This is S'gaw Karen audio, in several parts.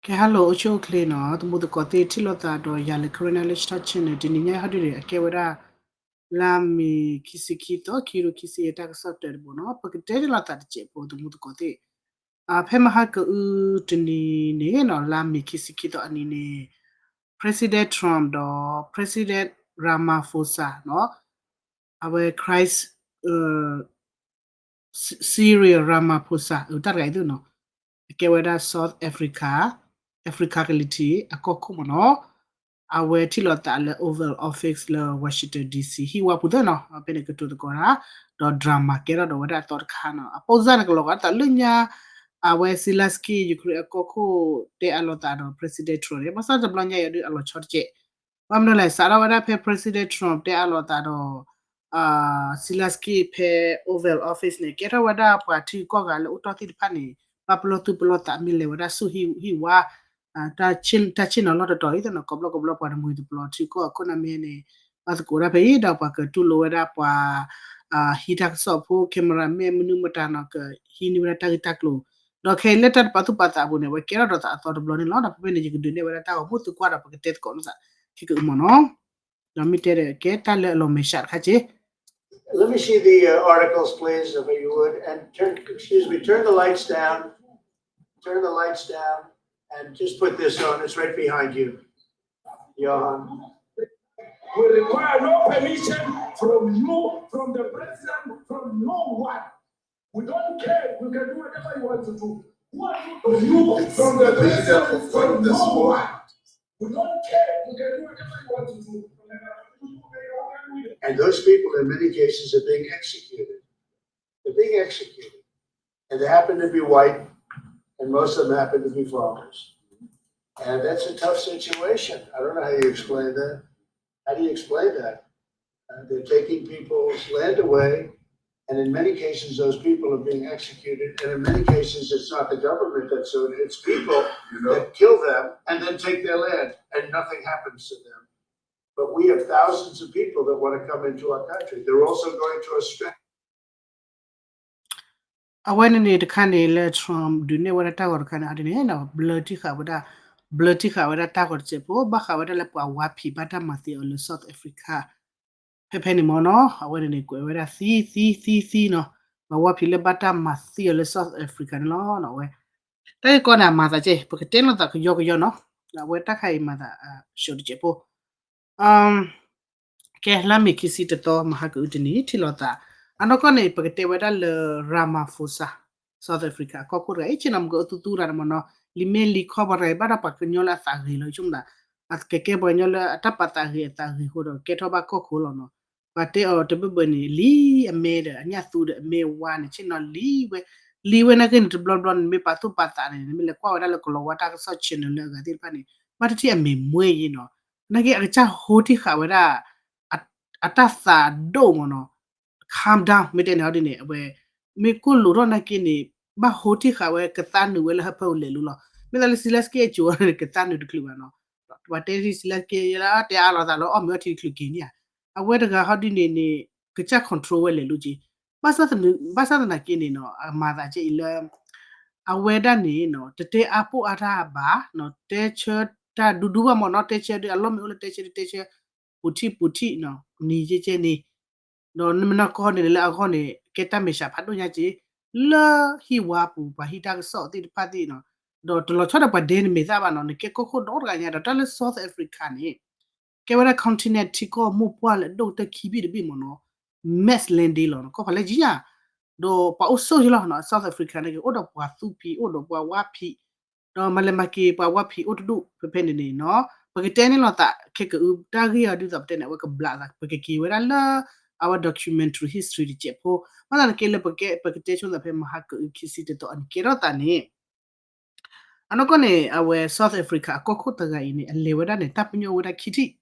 ကဲ hello အိၣ်ဆူၣ်အိၣ်ချ့နီၤ သမူသကိးသ့ၣ်ထံၣ်လိာ်သးဒီးယၤလၢ Karen Knowledge Talk Channel တနံၤညါဟီဒုန့ၣ် အကဲဝဲဒၣ် လါမ့ၤခံဆံခံသီ ခံကထိခံဆံယဲၢ် တၢ်ကစီၣ်တၢတဘိနီၤ ပကတဲန့ၢ်လိာ်သးတစဲးဖိ သမူသကိးသ့ၣ် ဖဲမဟါကအုတနံၤန့ၣ်နီၤ လါမ့ၤခံဆံခံသီအနံၤန့ၣ် President Trump ဒီး President Ramaphosa နီၤ အဝဲ Christ Cyril Ramaphosa အတၢ်တဂၤအံၤသ့ၣ်နီၤ အကဲဝဲဒၣ် South Africa Africa ကလံၤထံးအကီၢ်ခိၣ်မ့ၢ်နီၤ အဝဲထံၣ်လိာ်သးလၢ Oval Office လၢ Washington D C ဟံၣ်ဝါပူၤသ့ၣ်နီၤ ဖဲန့ၣ်ကတိၤသကိးတၢ် ဒီး drama ကဲထီၣ်ဒီးဝဲဒၣ်အသီတခါနီၤ အပိစၢ်န့ၣ်ကလီၤဂာ်သးလၢညါ အဝဲ Zelensky Ukraine အကီၢ်ခိၣ်တဲအါလိာ်သးဒီး President Trump န့ၣ် ဘၣ်ဆၣ်တဘျီညါအံၤဒုးအလီၤဆီတကဲး ဘၣ်မနုၤလဲၣ် စးထီၣ်ဝဲဒၣ်ဖဲ President Trump တဲအါလိာ်သးဒီး Zelensky ဖဲ Oval Office န့ၣ် ကဲထီၣ်ဝဲဒၣ်ပှၤထံကီၢ်ဂၤလၢအိၣ်တီၢ်သ့ၣ်တဖၣ်န့ၣ် ဘၣ်ပလီၢ်သူၣ်ပလီၢ်သးမ့ၢ်လဲၤဝဲဒၣ်ဆူၣ်ဟံၣ်ဝါ တၢ်ဆ့ၣ်နီၤလီၢ်တတီၤအံၤသ့ၣ်နီၤ ကိးဘျီကိးဘျီပှၤတမှံၤတပျီၤထံကီၢ်အခိၣ်နၢ်မ့ၢ်န့ၣ် ဘၣ်သကိးဒၣ်ဖဲအံၤဒီးပှၤကတူၢ်လိာ်ဝဲဒၣ်ပှၤ ဟံးတၢ်ကစီၣ်ဖိ camera မ့ၢ်မနုၤမတၤနီၤ ကဟံးန့ၢ်ဝဲဒၣ်တၢ်ဂ့ၢ်တၢ်ကျိၤ ဒီးခဲအံၤလၢတၢ်တပာ်သူၣ်ပာ်သးအပူၤန့ၣ် အဝဲကဲထီၣ်ဒီးသးအသီတဘျီန့ၣ်လီၤ. ဒီးဖဲဖဲန့ၣ် ယကဒုးနဲၣ်ဝဲဒၣ်တၢ်ဂီၤမူသကွၢ်ဒီးပကတဲသကိးလိာ်သးခဲကအုမ့ၢ်နီၤ ဒီးမ့ၢ်တဲဒီးကဲတၢ်လၢအလီၤမဲာ်ဆှးတခါက့ Let me see the uh, articles, please, if you would, and turn, excuse me, turn the lights down, turn the lights down, and just put this on. It's right behind you, Johan. We require no permission from you, from the president, from no one. We don't care. You can do whatever you want to do. Who are you to you from the president, from no one? We don't care. You can do whatever you want to do. And those people, in many cases, are being executed. They're being executed. And they happen to be white, and most of them happen to be farmers. And that's a tough situation. I don't know how you explain that. How do you explain that? Uh, they're taking people's land away, and in many cases, those people are being executed. And in many cases, it's not the government that's doing it, it's people you know? That kill them and then take their land, and nothing happens to them. But we have thousands of people that want to come into our country. They're also going to Australia. အဝဲန့ၣ်န့ၣ်တခါန့ၣ်လၢ Trump ဒုးနဲၣ်ဝဲဒၣ်တၢ်ဂီၤတခါန့ၣ် အဒ်န့ၣ် ဘျၢထံဃာ်ဝဲဒၣ် ဘျၢထံဃာ်ဝဲဒၣ်တၢ်ဂီၤတစဲးဖိ ဘၣ်ဃးဝဲဒၣ်လၢပှၤဝါဖံးဘၣ်တၢ်မၤသံအီၤလၢ South Africa ဖဲဖဲန့ၣ်မ့ၢ်နီၤ အဝဲန့ၣ်န့ၣ် ကွဲးဝဲဒၣ်သံ သံ သံ သံနီၤ ပှၤဝါဖံးလၢဘၣ်တၢ်မၤသံအီၤလၢ South Africa န့ၣ်လီၤ. အဝဲ တၢ်ဂ့ၢ်ကီန့ၣ် အမၤသးကဲ ပကတဲလိာ်သးကယီကယီနီၤ အဝဲတၢ်ခါအံၤမၤသး အ show တစဲးဖိ ကဲ လါမ့ၤခံဆံတသီ မဟါကအုတနံၤ ထံၣ်လိာ်သး အနီၢ်ကီၢ်န့ၣ် ပကတဲဝဲဒၣ်လၢ Ramaphosa South Africa အကီၢ်ခိၣ်တဂၤ အ့ၣ် ဆ့ၣ်နီၤမုၢ်ကအိၣ်သူသူရၤန့ၣ်မ့ၢ်နီၤ လံာ်မ့ၢ်လံာ်ခီပှၤတဂၤအံၤ ဘၣ်ဒီးပှၤကညီလၢအသးဂ့ၤလီၤ ဆိကမိၣ်သး အကကဲပှၤကညီလၢအတၢ်ပာ်သးဂ့ၤအသးဂ့ၤအဃိဒီး ကဲထီၣ်ဘၣ်ကီၢ်ခိၣ်လီၤနီၤ ပှၤတဲအီၤတဘၢၣ်ဘၢၣ်န့ၣ် လံအမဲဒီးအညၣ်သူဒီးအမဲဝါန့ၣ် ဆ့ၣ်နီၤလံဝဲ လံဝဲနာ်က့န့ၣ် တဘျီဘျီန့ၣ် မ့ၢ်ပာ်သူၣ်ပာ်သးန့ၣ် မ့ၢ်လဲၤကွၢ်ဝဲဒၣ်လၢကလီၤဝါတၢ်ကစီၣ် channel လၢအဂၤသ့ၣ်တဖၣ်န့ၣ် ဘၣ်တထံၣ်အမ့ၢ်မွဲအံၤနီၤ နာ်က့အကစၢ်ဟိထံဃာ်ဝဲဒၣ် အတၢ်သးဒိၣ်မ့ၢ်နီၤ calm down မ့ၢ်တဲန့ၣ်ဟီဒ်န့ၣ် အဝဲ မ့ၢ်ကိၣ်လိာ်ထီၣ်နာ်က့န့ၣ် ဘၣ်ဟိထံဃာ်ဝဲကသးနုာ်ဝဲလၢဟၢဖၢအိၣ်လဲၤလူလီၤ မ့ၢ်သးလၢ Zelensky အကိၤန့ၣ် ကသးနုာ်တချုးဘၣ်နီၤ ပှၤတဲ Zelensky လၢတဲအါလိာ်သးလၢအီၣ်မ့ၤအီထံတချုးက့ၤန့ၣ်ဧါ အဝဲတဂၤဟီဒ်န့ၣ်န့ၣ် ကစၢ် control ဝဲလဲၤလူက့ၤ ဘၣ်ဆၣ်သနာ်က့န့ၣ်နီၤ အမၤသးကဲအံၤလၢ အဝဲဒၣ်န့ၣ်နီၤ တတဲအါပိာ်အါတၢ်ဘၣ်နီၤ တဲဆၢတၢ်ဒူဒူဘၣ်မ့ၢ်နီၤ တဲဆၢဒ်အလီၢ်မ့ၢ်အိၣ်လၢတဲဆၢဒ်တဲဆၢ ပူၤထံၣ်ပူၤထံၣ်နီၤ နံၤကဲကဲန့ၣ် ဒီးနမ့ၢ်နီၢ်ကီၢ်န့ၣ်လၢအဂီၢ်န့ၣ် ကဲတၢ်မဲာ်ဆှးဖးဒိၣ်ညါက့ၤ လၢဟံၣ်ဝါပူၤ ပှၤဟံးတၢ်ကစီၣ်သ့ၣ်တဖၣ်သ့ၣ်နီၤ ဒီးတလီၤဆီဒီးပှၤဒဲန့ၣ်မဲာ်သၣ်ဘၣ်နီၤ နကဲကီၢ်ခိၣ်ဒီတဂၤညါ ဒီးတၢ်လၢ South Africa န့ၣ် ကဲဝဲဒၣ် continent ထံကီၢ်မိၢ်ပှၢ်လၢအဒိၣ်ကတၢၢ်ခံဘ့ၣ်တဘ့ၣ်မ့ၢ်နီၤ mass landing လီၤနီၤ ကီၢ်ဖးလဲၢ်ကံညါ ဒီးပှၤအိၣ်ဆိၣ်ယလီၤနီၤ South Africa န့ၣ်က့ၤ အိၣ်ဒီးပှၤသူဖံး အိၣ်ဒီးပှၤဝါဖံး ဒီးမၤလဲၤမၤက့ၤပှၤဝါဖံးအိၣ်တဒူၣ် ဖဲဖဲန့ၣ်န့ၣ်နီၤ ပကတဲန့ၢ်လိာ်သးခဲကအု တၢ်ဂ့ၢ်အီၤဒ်သိးပတဲန့ၣ် အဝဲကဘျးသး ပကက့ၤဝဲဒၣ်လၢ အဝဲ documentary history တစဲးဖိ ဘၣ်သနာ်က့လၢပကဲ ပကတဲဆိသးဖဲမဟါကအုခံဆံတသီအနံၤကဲထီၣ်သးန့ၣ် အနီၢ်ကီၢ်န့ၣ် အဝဲ South Africa အကီၢ်ခိၣ်တဂၤအံၤန့ၣ် အလဲၤဝဲဒၣ်န့ၣ် တၢ်ပညိၣ်အိၣ်ဝဲဒၣ်ခံထံၣ်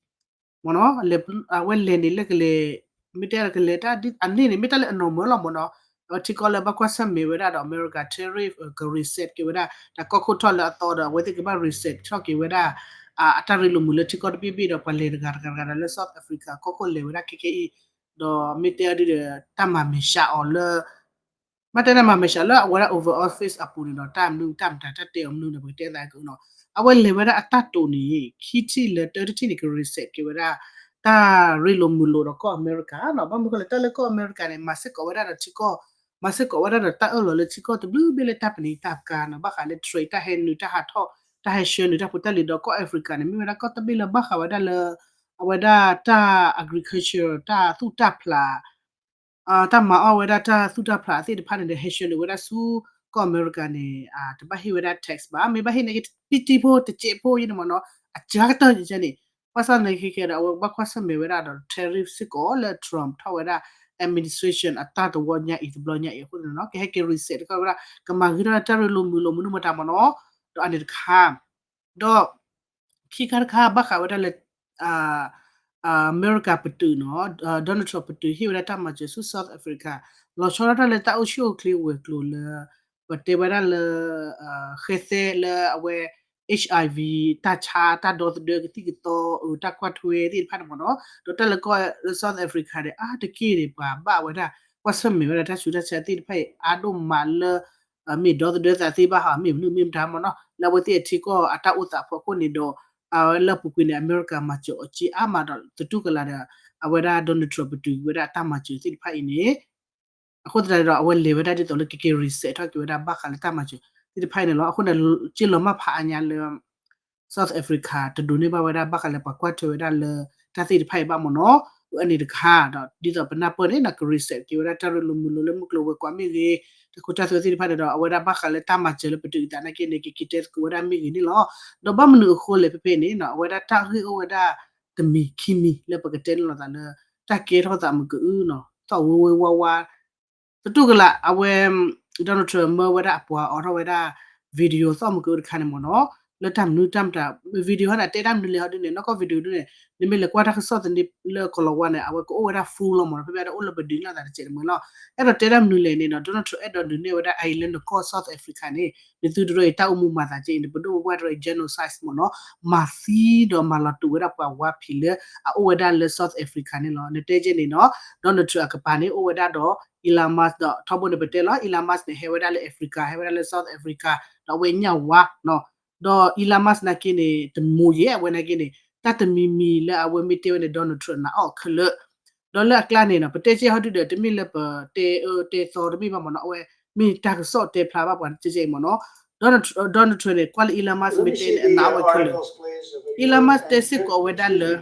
မ့ၢ်နီၤ အဝဲလဲၤန့ၣ်လၢကလဲၤ မ့ၢ်တဲကလဲၤတၢ်အန့ၣ်န့ၣ် မ့ၢ်တၢ်လၢအ normal လီၤမ့ၢ်နီၤ အဝဲထံကီၢ်လၢဘၣ်ကွၢ်ဆၢၣ်မဲာ်ဝဲဒၣ်ဒီး America tariff က reset က့ၤဝဲဒၣ် တၢ်ကီၢ်ခိၣ်ထီၣ်လၢအသီဒီး အဝဲသ့ၣ်ကဘၣ် reset ထီၣ်က့ၤဝဲဒၣ် အတၢ်ရ့လိာ်မုာ်လၢထံကီၢ်တဘ့ၣ်ဘ့ၣ်ဒီး ပှၤလဲၤတဂၤတဂၤတဂၤဒီးလၢ South Africa ကီၢ်ခိၣ်လဲၤဝဲဒၣ်ခဲခဲအံၤ ဒီးမ့ၢ်တဲအီၤဒ်ဒီး တၢ်မၤမဲာ်ဆှးအီၤလၢ ဘၣ်တဲန့ၣ်မၤမဲာ်ဆှးလၢအဝဲဒၣ် Oval Office အပူၤန့ၣ်ဒီး တၢ်မနုၤတၢ်မတၤတၢ်တဲအီၤမနုၤန့ၣ် ပကတဲသးကနီၤ, အဝဲလဲၤဝဲဒၣ်အတၢ်တိာ်န့ၣ် ခံထံၣ်လၢတၢတထံၣ်န့ၣ် က reset က့ၤဝဲဒၣ် တၢ်ရ့လိာ်မုာ်လိာ်ဒီးကီၢ်အမဲရကၤနီၤ. ဘၣ်မနုၤဃိလဲၣ် တၢ်လၢကီၢ်အမဲရကၤန့ၣ် မၤစ့ၢ်ကီးဝဲဒၣ်ဒီးထံကီၢ်, မၤစ့ၢ်ကီးဝဲဒၣ်ဒီးတၢ်အၢၣ်လီၤလၢထံကီၢ်တဘျုးဘ့ၣ်လၢတၢ်ပနံာ်တၢ်ကါနီၤ, ဘၣ်ဃးလၢ trade တၢ်ဟဲနုာ်တၢ်ဟးထီၣ် တၢ်ဟဲဆှၢနုာ်တၢ်ဖိတၢ်လံၤဒီးကီၢ် Africa န့ၣ် မ့ၢ်ဝဲဒၣ်ကီၢ်တဘ့ၣ်လၢဘၣ်ဃးဝဲဒၣ်လၢ အဝဲဒၣ်တၢ် agriculture တၢ်သူၣ်တၢ်ဖျး တၢ်မၤအီၣ်ဝဲဒၣ်တၢ်သူၣ်တၢ်ဖျးအသ့ၣ်တဖၣ်န့ၣ်ဒီး ဟဲဆှၢနုာ်ဝဲဒၣ်ဆူကီၢ်အမဲရကၤန့ၣ် တဘၣ်ဟ့ၣ်ဝဲဒၣ် tax ဘၣ်, မ့ၢ်ဘၣ်ဟ့ၣ်န့ၣ် ပံတံဖိတစဲးဖိယဲန့ၣ်မ့ၢ်နီၤ, အစှၤကတၢၢ်ယဲန့ၣ်, ဘၣ်ဆၣ်သနာ်က့ဒီး အဝဲဘၣ်ကွၢ်ဆၢၣ်မဲာ်ဝဲဒၣ်ဒီး tariff စ့ၢ်ကီးလၢ Trump ထီၣ်ဝဲဒၣ် administration အတၢ်တဝီညါအံၤတဘျီညါအံၤအဃိန့ၣ်နီၤ, ကဟဲက့ၤ reset တခီဝဲဒၣ် ကမၤဂ့ၤထီၣ်ဝဲဒၣ်တၢ်ရ့လိာ်မုာ်လိာ်မနုၤမတၤမ့ၢ်နီၤ, ဒီးအန့ၣ်တခါ ဒီး ခံခါတခါဘၣ်ဃးဝဲဒၣ်လၢ အမဲရကၤပတုာ်နီၤ, Donald Trump ပတုာ်ဟ့ၣ်ဝဲဒၣ်တၢ်မၤစၢၤဆူ South Africa, လီၤဆီဒၣ်တၢ်လၢတၢ်အိၣ်ဆူၣ်အိၣ်ချ့ဝဲၤကျိၤလၢ ပတဲဝဲဒၣ်လၢ ဃဲသဲလၢအဝဲ HIV တၢ်ဆါ တၢ်ဒီသဒၢကသံၣ်ကသီ တၢ်ကွၢ်ထွဲသ့ၣ်တဖၣ်န့ၣ်မ့ၢ်နီၤ, ဒီးတၢ်လၢကီၢ်လၢ South Africa န့ၣ် အါတက့ၢ်န့ၣ် ပှၤဘၣ်ဝဲဒၣ် ကွၢ်ဆၢၣ်မဲာ်ဝဲဒၣ်တၢ်ဆူးတၢ်ဆါသ့ၣ်တဖၣ်အံၤ အါဒိၣ်မးလၢ မ့ၢ်ဒီသဒၢသးသ့ဘၣ်ဟီ မ့ၢ်မနုၤမ့ၢ်မတၤမ့ၢ်နီၤ, လၢအဝဲသ့ၣ်အထံကီၢ်အတၢ်အိၣ်သးဖီခိၣ်န့ၣ်ဒီး အဝဲလၢအပူၤကွံာ်န့ၣ် အမဲရကၤမၤစၢၤအီၤက့အါမးဒီးသတူၢ်ကလာ်ဒီး အဝဲဒၣ် Donald Trump ပတုာ်ဝဲဒၣ်အတၢ်မၤစၢၤသ့ၣ်တဖၣ်အံၤန့ၣ် အဃိသတးန့ၣ်ဒီး အဝဲလဲၤဝဲဒၣ်ဒ်သိးလၢကက့ၤ reset ထီၣ်က့ၤဝဲဒၣ်ဘၣ်ဃးလၢတၢ်မၤစၢၤသ့ၣ်တဖၣ်အံၤန့ၣ်လီၤ. အဃိန့ၣ် က့လီၤမၢ်ဖးအါညါလၢ South Africa တဒိးန့ၢ်ဘၣ်ဝဲဒၣ်ဘၣ်ဃးလၢပှၤကွၢ်ထွဲဝဲဒၣ်လၢ တၢ်သ့ၣ်တဖၣ်အံၤဘၣ်မ့ၢ်နီၤ, အန့ၣ်တခါဒီး ဒ်သိးပနၢ်ပၢၢ်န့ၣ်နီၤ က reset က့ၤဝဲဒၣ်တၢ်ရ့လိာ်မုာ်လိာ်လၢမုၢ်ကျိၤဝဲၤကွာ်မ့ၢ်ဂ့ၤ, တၢ်ခိတၢ်သွဲသ့ၣ်တဖၣ်န့ၣ်ဒီး အဝဲဒၣ်ဘၣ်ဃးလၢတၢ်မၤစၢၤလၢပတုာ်အသးနာ်က့န့ၣ် ကက့ၤတဲသကိးဝဲဒၣ်မ့ၢ်ဂ့ၤန့ၣ်လီၤ. ဒီးဘၣ်မနုၤအဃိလဲၣ်ဖဲဖဲန့ၣ်နီၤ အဝဲဒၣ်တၢ်ဂ့ၢ်အိၣ်ဝဲဒၣ်တမံၤခံမံၤလၢပကတဲန့ၣ်လိာ်သးလၢ တၢ်ကဲထီၣ်သးမုာ်ကအုနီၤ သီၣ်ဝ့ဝ့ဝါဝါ သတူၢ်ကလာ် အဝဲ Donald Trump မၢဝဲဒၣ်အပှၤအိးထီၣ်ဝဲဒၣ် video သီၣ်မုာ်ကအုတခါန့ၣ်မ့ၢ်နီၤ, လၢတၢ်မနုၤတၢ်မတၤ video ဟီန့ၣ် တဲတၢ်မနုၤလဲၣ်ဟီဒ်န့ၣ် နီၢ်ကီၢ် video ဒ်န့ၣ် နမ့ၢ်လဲၤကွၢ်တၢ်ကစီၣ်သန့လၢကီၤလၤဝါန့ၣ် အဝဲကအိၣ်ဝဲဒၣ် full လီၤမ့ၢ်နီၤ, ဖဲဖဲဒီးအိၣ်လၢပဒုးန့ၢ်သးတစဲးတမှဲၤလီၤ. အဲၣ်ဒိးတဲတၢ်မနုၤလဲၣ်န့ၣ်နီၤ Donald Trump အဲၣ်ဒိးဒုးနဲၣ်ဝဲဒၣ်အအံၤလၢနကီၢ် South Africa န့ၣ် နသုတရၢအံၤတၢ်အိၣ်မူမၤသးက့အံၤ နပဒိၣ်ပပှၢ်တရၢအံၤ genocide မ့ၢ်နီၤ, မၤသံဒီးမၤလီၤတူာ်ဝဲဒၣ်ပှၤဝါဖံးလၢအအိၣ်ဝဲဒၣ်လၢ South Africa န့ၣ်လီၤ. နတဲက့န့ၣ်နီၤ Donald Trump အကပၤန့ၣ်အိၣ်ဝဲဒၣ်ဒီး Elon Musk ဒီးထီဘိန့ၣ်ပတဲလီၤ Elon Musk န့ၣ် ဟဲဝဲဒၣ်လၢ Africa ဟဲဝဲဒၣ်လၢ South Africa ဒီးအဝဲညၣ်ဝါနီၤ, ဒီး Elon Musk နာ်က့န့ၣ် တမူၤယဲၢ်အဝဲနာ်က့န့ၣ် တၢ်တမံၤမံၤလၢအဝဲမ့ၢ်တဲဝဲန့ၣ် Donald Trump နာ်အီၤခဲလၢာ် ဒီးလၢအကျါန့ၣ်နီၤ ပတဲကဲဟီဒုဒီး တမ့ၢ်လၢပတဲအၢတဲသီတမ့ၢ်ဘၣ်မ့ၢ်နီၤ, အဝဲမ့ၢ်တၢ်ကစီၣ်တဲဖျါဘၣ်ပှၤကဲကဲအံၤမ့ၢ်နီၤ, Donald Trump န့ၣ် ကွၢ်လၢ Elon Musk မ့ၢ်တဲန့ၣ် အနာ်အီၤခဲလၢာ်, Elon Musk တဲစ့ၢ်ကီးဝဲဒၣ်လၢ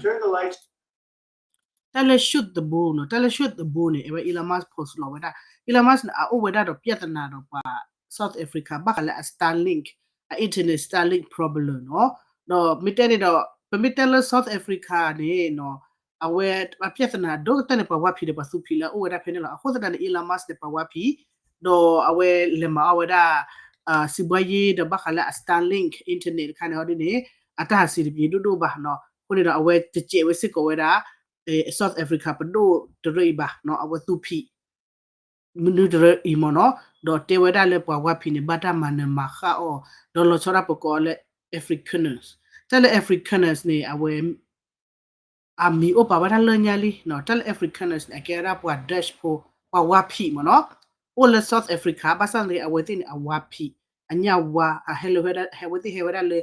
တၢ်လၢ shoot the bull နီၤ, တၢ်လၢ shoot the bull န့ၣ် အဝဲ Elon Musk post လီၤဝဲဒၣ်, Elon Musk န့ၣ် အအိၣ်ဝဲဒၣ်ဒီး ပြဿနာ ဒီးပှၤ South Africa ဘၣ်ဃးလၢအ Starlink အ internet Starlink problem နီၤ, ဒီးမ့ၢ်တဲန့ၣ်ဒီး ပမ့ၢ်တဲလၢ South Africa န့ၣ်နီၤ အဝဲအ ပြဿနာ ဒိၣ်ကတၢၢ်န့ၣ် ပှၤဝါဖံးဒီးပှၤသူဖံးလၢအအိၣ်ဝဲဒၣ်ဖဲန့ၣ်လီၤ. အဃိသတးန့ၣ် Elon Musk န့ၣ် ပှၤဝါဖံး ဒီးအဝဲလဲၤမၤအီၣ်ဝဲဒၣ် စံးဘှါယ့ ဒီးဘၣ်ဃးလၢအ Starlink internet တခါန့ၣ်ဟီဒ်န့ၣ် အတၢ်ဟးစံးတပျ့ၤဒိၣ်ဒိၣ်ဘၣ်နီၤ, အဃိန့ၣ်ဒီး အဝဲတစဲးဝဲစ့ၢ်ကီးဝဲဒၣ် South Africa ပဒိၣ်တရၢအံၤဘၣ်နီၤ, အဝဲသူဖံး မနုၤတရၢအံၤမ့ၢ်နီၤ, ဒီးတဲဝဲဒၣ်လၢပှၤဝါဖံးန့ၣ် ဘၣ်တၢ်မၤနၢၤမၤဃၣ်အီၤ, ဒီးလီၤဆီဒၣ်ပကိးအီၤလၢ Afrikaners, တၢ်လၢ Afrikaners န့ၣ် အဝဲ အမံၤအိၣ်ပာ်ဝဲဒၣ်လၢညါလံ, တၢ်လၢ Afrikaners န့ၣ် အကဲဝဲဒၣ်ပှၤ Dutch ဖိ, ပှၤဝါဖံးမ့ၢ်နီၤ, အိၣ်လၢ South Africa ဘၣ်ဆၣ်သနာ်က့ အဝဲသ့ၣ်န့ၣ် အဝါဖံး, အညၣ်ဝါ, အဟဲလၢ အဝဲသ့ၣ်ဟဲဝဲဒၣ်လၢ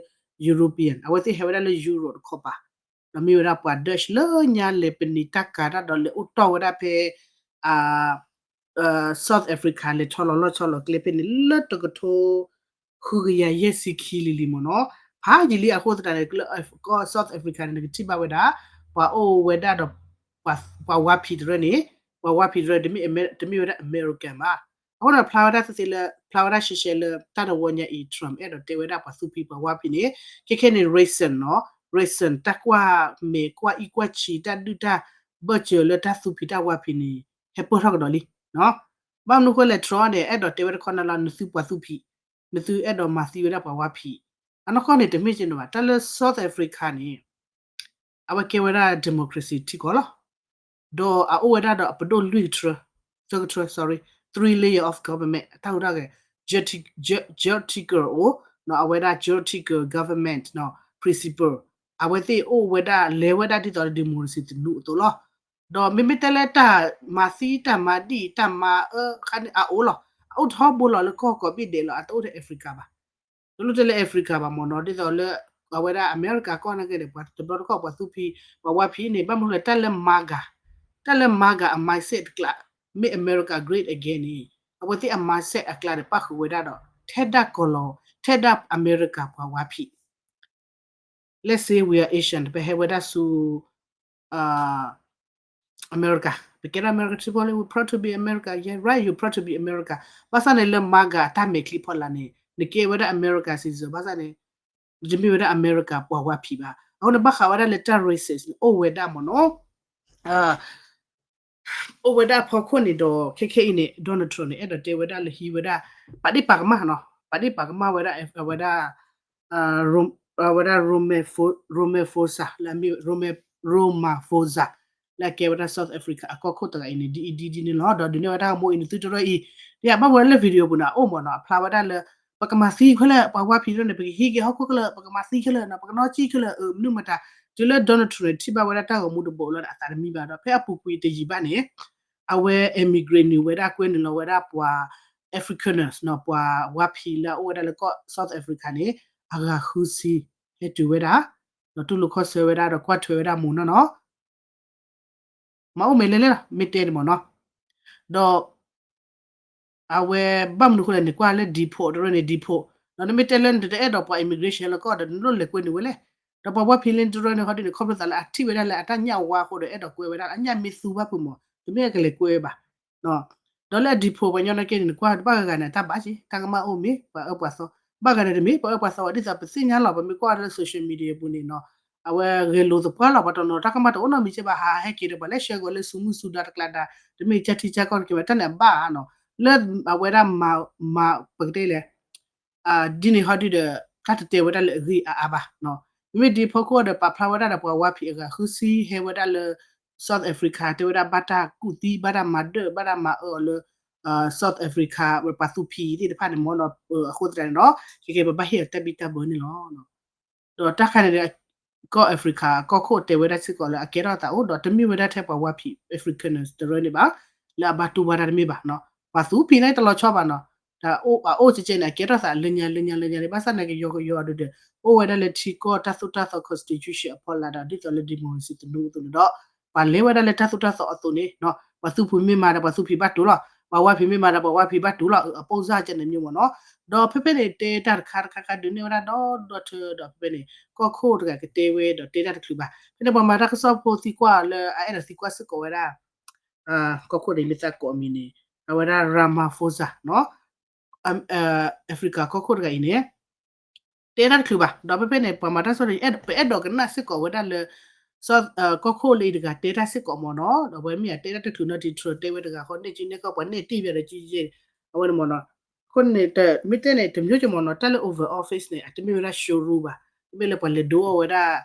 European, အဝဲသ့ၣ်ဟဲဝဲဒၣ်လၢ Europe တခီပၤ, ဒီးမ့ၢ်ဝဲဒၣ်ပှၤ Dutch လၢညါလဲၤပနံာ်တၢ်ကၤတၢ်ဒီးလဲၤအိၣ်တီၢ်ဝဲဒၣ်ဖဲ South Africa လဲၤထီၣ်လီၤလီၢ်ဆီလီၤကျဲဖဲန့ၣ် လၢတကထိ ဃုကယၤယဲၢ်ဆံခံလံလံမ့ၢ်နီၤ, ဖးယံာ်လံအဃိသတးန့ၣ် လၢကီၢ် South Africa န့ၣ် နကထံၣ်ဘၣ်ဝဲဒၣ် ပှၤအိၣ်ဝဲဒၣ်ဒီး ပှၤဝါဖံးတရၢန့ၣ်, ပှၤဝါဖံးတရၢ တမ့ၢ်ဝဲဒၣ် American ဘၣ်. အဃိန့ၣ် ဖျါဝဲဒၣ်သ့သ့လၢ ဖျါဝဲဒၣ်ရှဲရှဲလၢ တၢ်တဝီညါအံၤ Trump အဲၣ်ဒိးတဲဝဲဒၣ်ပှၤသူဖံးပှၤဝါဖံးန့ၣ် ခဲခဲန့ၣ် reason နီၤ, reason တၢ်ကွၢ်မဲာ်ကွၢ်အံၣ်ကွၢ်ဆံး တၢ်ဒုၣ်တၢ်ဘၢၣ်စၢၤလၢတၢ်သူဖံးတၢ်ဝါဖံးန့ၣ် ဟဲပၢၢ်ထီၣ်ကဒီးလံ. ဘၣ်မနုၤဃိလဲၣ် Trump န့ၣ် အဲၣ်ဒိးတဲဝဲတခီနၤလီၤ နသုပှၤသူဖံး, နသုအဲၣ်ဒိးမၤသံဝဲဒၣ်ပှၤဝါဖံး, အနီၢ်ကီၢ်န့ၣ် တမ့ၢ်က့န့ၣ်ဘၣ်. တၢ်လၢ South Africa န့ၣ် အဝဲကဲဝဲဒၣ် democracy ထံကီၢ်လီၤ. ဒီးအအိၣ်ဝဲဒၣ်ဒီးအပဒိၣ်လွံၢ်ကထၢ, သၢကထၢ sorry, three layer of government အတၢ်ဟူးတၢ်ဂဲၤ, judicial အိၣ်, အဝဲဒၣ် judicial government principle အဝဲသ့ၣ်အိၣ်ဝဲဒၣ် လဲၤဝဲဒၣ်ဒ်သိးဒီး democracy တနူအသိးလီၤ. ဒီးမ့မ့ၢ်တဲလၢတၢ်မၤသံတၢ်မၤဒံၣ်တၢ်မၤအၢခါန့ၣ်အအိၣ်လီၤ. အအိၣ်ထီဘိလီၤလၢကီၢ်ကိးဘ့ၣ်ဒဲးလီၤ, အတအိၣ်ထဲ Africa ဘၣ်. တလိၣ်တဲလၢ Africa ဘၣ်မ့ၢ်နီၤ, ဒ်သိးလၢ အဝဲဒၣ်အမဲရကၤကီၢ်နာ်က့န့ၣ် ပှၤတဘျီတခီၣ်ပှၤသူဖံး ပှၤဝါဖံးန့ၣ် ဘၣ်မနုၤလဲၣ်တၢ်လၢ MAGA, တၢ်လၢ MAGA အ mindset တကျါ Make America Great Again န့ၣ် အဝဲသ့ၣ်အ mindset အကျါဒီးပၣ်ဃုာ်ဝဲဒၣ်ဒီး ထဲဒၣ်ကီၤလီၤ ထဲဒၣ်အမဲရကၤပှၤဝါဖံး Let's say we are Asian ပဟဲဝဲဒၣ်ဆူ America, ပကဲဒၣ် America ထံဖိလၢ we proud to be America, yeah, right, you proud to be America. ဘၣ်ဆၣ်န့ၣ်လၢ MAGA အတၢ်မဲာ်ချံဖီလာ်န့ၣ် နကဲဝဲဒၣ် America citizen ဘၣ်ဆၣ်န့ၣ် နတမ့ၢ်ဝဲဒၣ် America ပှၤဝါဖံးဘၣ်. အဃိန့ၣ် ဘၣ်ဃးဝဲဒၣ်လၢတၢ် racist န့ၣ် အိၣ်ဝဲဒၣ်မ့ၢ်နီၤ အိၣ်ဝဲဒၣ်အဖီခိၣ်န့ၣ်ဒီး ခဲခဲအံၤန့ၣ် Donald Trump န့ၣ် အဲၣ်ဒိးတဲဝဲဒၣ်လၢဟံးဝဲဒၣ် ပာ်ဒ့ၣ်ပာ်ကမၣ်နီၤ, ပာ်ဒ့ၣ်ပာ်ကမၣ်ဝဲဒၣ် အဝဲဒၣ် အဝဲဒၣ် Romain Fo- Romain Foza လၢအမ့ၢ် Romain Ramaphosa လၢအကဲဝဲဒၣ် South Africa အကီၢ်ခိၣ်တဂၤအံၤန့ၣ် ဒ်အံၤဒ်ဒ်န့ၣ်လီၤ. ဒီးဒုးနဲၣ်ဝဲတၢ်ဂီၤမူအံၤန့ၣ် သုတရၢအံၤ ဒ်အဘၣ်ဝဲလၢ video ပူၤန့ၣ် အအိၣ်မ့ၢ်နီၤ အဖျါဝဲဒၣ်လၢ ပကမၤသံခဲလၢာ် ပှၤဝါဖံးတရၢန့ၣ် ပကဟံးက့ၤဟီၣ်ခိၣ်ခဲလၢာ် ပကမၤသံခဲလၢာ်နီၤ ပကနီၣ်ကံၣ်ခဲလၢာ် မနုၤမတၤ တုၤလၢ Donald Trump န့ၣ် ထံၣ်ဘၣ်ဝဲဒၣ်တၢ်ဂီၤမူတဘိးလီၤဒီး အသးတမံဘၣ်ဒီး ဖဲအပူၤကွံာ်တယံာ်ဘၣ်န့ၣ် အဝဲ immigrant နုာ်ဝဲဒၣ်ကွဲနုာ်လီၤဝဲဒၣ်ပှၤ Afrikaners နီၤ ပှၤဝါဖံးလၢအအိၣ်ဝဲဒၣ်လၢကီၢ် South Africa န့ၣ် အဂၤဃုဆံ ဟဲတုၤဝဲဒၣ် ဒီးတူၢ်လိာ်ခီၣ်ဆၢဝဲဒၣ်ဒီးကွၢ်ထွဲဝဲဒၣ်မိၢ်နီၢ်နီၤ မၤအိၣ်မဲာ်လဲၣ်လဲၣ်လီၤ မ့ၢ်တဲန့ၣ်မ့ၢ်နီၤ ဒီး အဝဲဘၣ်မနုၤအဃိလဲၣ်န့ၣ် ကွၢ်လၢ deport တရၢန့ၣ် deport ဒီးနမ့ၢ်တဲလၢနတအဲၣ်ဒိးပှၤ immigration လၢကီၢ်ဒီး နလိၣ်လဲၤကွဲနုာ်ဝဲလဲၣ် ဒီးပှၤဝါဖံးလၢတရၢန့ၣ် ဟီဒုန့ၣ် ခီဖျိသးလၢအထံၣ်ဝဲဒၣ်လၢအတၢ်ညၣ်ဝါအဃိဒီး အဲၣ်ဒိးကွဲဝဲဒၣ်လၢအညၣ်မ့ၢ်သူဘၣ်ဖုးမ့ၢ် တမ့ၢ်အကလဲၤကွဲဝဲဘၣ် ဒီးလၢအ deport ပှၤညီနုၢ်က့န့ၣ် နကွၢ်ဘၣ်ဂၤဂၤန့ၣ် အတၢ်ဘၣ်က့ တၢ်ကမၣ်အိၣ်မ့ၢ် ပှၤအၢပှၤသီ ဘၣ်ဂၤန့ၣ်တမ့ၢ် ပှၤအၢပှၤသီဝဲဒ်သိးပသ့ၣ်ညါလီၤ ပမ့ၢ်ကွၢ်လၢ social media ပူၤန့ၣ်နီၤ အဝဲဂဲၤလိာ်သပှၢ်လီၤ ပှၤတနီၤတၢ်ကမၣ်တအိၣ်နီတမံၤကဲဘၣ် ဟးဟဲက့ၤဒီးပှၤလဲၤဆှၢဂီၤလၢဆူမုၢ်ဆူဒါတကျါဒါ တမ့ၢ်ကၢထံကၢကီၢ်တက့ၢ်ဘၣ် တၢ်န့ၣ်အဘၣ်ဧါနီၤ လၢအဝဲဒၣ်မၤ မၤ ပကတဲလဲၣ် ဒ်န့ၣ်ဟီဒုဒီး တၢ်တတဲဝဲဒၣ်လၢအဂ့ၢ်အါအါဘၣ်နီၤ မ့မ့ၢ်ဒ်ဖီခိၣ်ဒီးပာ်ဖျါဝဲဒၣ်ဒီးပှၤဝါဖံးအဂၤဃုဆံဟဲဝဲဒၣ်လၢ South Africa တဲဝဲဒၣ်ဘၣ်တၢ်ကူၣ်သံ ဘၣ်တၢ်မၤဒၢၣ် ဘၣ်တၢ်မၤအၢအီၤလၢ South Africa ပှၤသူဖံးသ့ၣ်တဖၣ်န့ၣ်မ့ၢ်နီၤ အဃိသတးန့ၣ်ဒီး ခဲကဲပဘၣ်ဟ့ၣ်အီၤတၢ်ဘံၣ်တၢ်ဘၢန့ၣ်လီၤ ဒီးတၢ်ခါန့ၣ်ဒီး ကီၢ် Africa ကီၢ်ခိၣ်တဲဝဲဒၣ်စ့ၢ်ကီးလၢအကဲထီၣ်သးအိၣ်ဒီးတမ့ၢ်ဝဲဒၣ်ထဲပှၤဝါဖံး Afrikaners တရၢန့ၣ်ဘၣ် လၢအဘၣ်တူၢ်ဘၣ်တၢ်တမ့ၢ်ဘၣ်နီၤ ပှၤသူဖံးန့ၣ်တလီၤဆီဘၣ်နီၤ တၢ်အအိၣ်ကဲကဲန့ၣ် အကဲထီၣ်သးလၢညါလၢညါလၢညါန့ၣ် ဘၣ်ဆၣ်န့ၣ်ကယီကယီအဒုဒီး အိၣ်ဝဲဒၣ်လၢထံကီၢ်တၢ်သိၣ်တၢ်သီ constitution အဖီလာ်ဒီး ဒ်သိးလၢ democracy တနူအသိးန့ၣ်ဒီး ပှၤလဲၤဝဲဒၣ်လၢတၢ်သိၣ်တၢ်သီအသိးန့ၣ် ပှၤသူဖံးမ့ၢ်မၤဒီးပှၤသူဖံးဘၣ်တူၢ်လီၤ ပှၤဝါဖံးမ့ၢ်မၤဒီးပှၤဝါဖံးဘၣ်တူၢ်လီၤ အပိၢ်စၢ်ကဲန့ၣ်မ့ၢ်မ့ၢ်နီၤ ဒီးဖဲဖဲန့ၣ် တဲတၢ်တခါတခါခါဒုးနဲၣ်ဝဲဒၣ်ဒီဒီထၢဒီးဖဲဖဲန့ၣ် ကီၢ်ခိၣ်တဂၤကတဲဝဲဒီးတဲတၢ်တချုးဘၣ် ဖဲန့ၣ်ပှၤမၤတၢ်ကစီၣ်ဖိသံကွၢ်လၢအအဲၣ်ဒိးသံကွၢ်စ့ၢ်ကီးဝဲဒၣ် ကီၢ်ခိၣ်ဒီးမ့ၢ်သးကိးအမံၤန့ၣ် အဝဲဒၣ် Ramaphosa နီၤ Africa ကီၢ်ခိၣ်တဂၤအံၤန့ၣ် တဲတၢ်တချုးဘၣ် ဒီးဖဲဖဲန့ၣ် ပှၤမၤတၢ်ကစီၣ်ဒီး ပအဲၣ်ဒိးကနၣ်စ့ၢ်ကီးဝဲဒၣ်လၢ ကီၢ်ခိၣ်လၢအံၤတဂၤတဲတၢ်စ့ၢ်ကီးမ့ၢ်နီၤ ဒီးအဝဲမ့ၢ်အတဲတၢ်တချုးနီၤ ဒ်ထြၢတဲဝဲတဂၤဃီ နဲၣ်ကၠံနဲၣ်ကီၢ်ပှၤနဲၣ်တံၢ်ဘၣ်ဒီးကၠံကၠံ အဝဲန့ၣ်မ့ၢ်နီၤ အဃိန့ၣ် မ့ၢ်တဲန့ၣ် တမျိုးကမ့ၢ်နီၤ တၢ်လၢ Oval Office န့ၣ် အတမ့ၢ်ဝဲဒၣ် showroom ဘၣ် တမ့ၢ်လၢပှၤလဲၤဒိအီၣ်ဝဲဒၣ်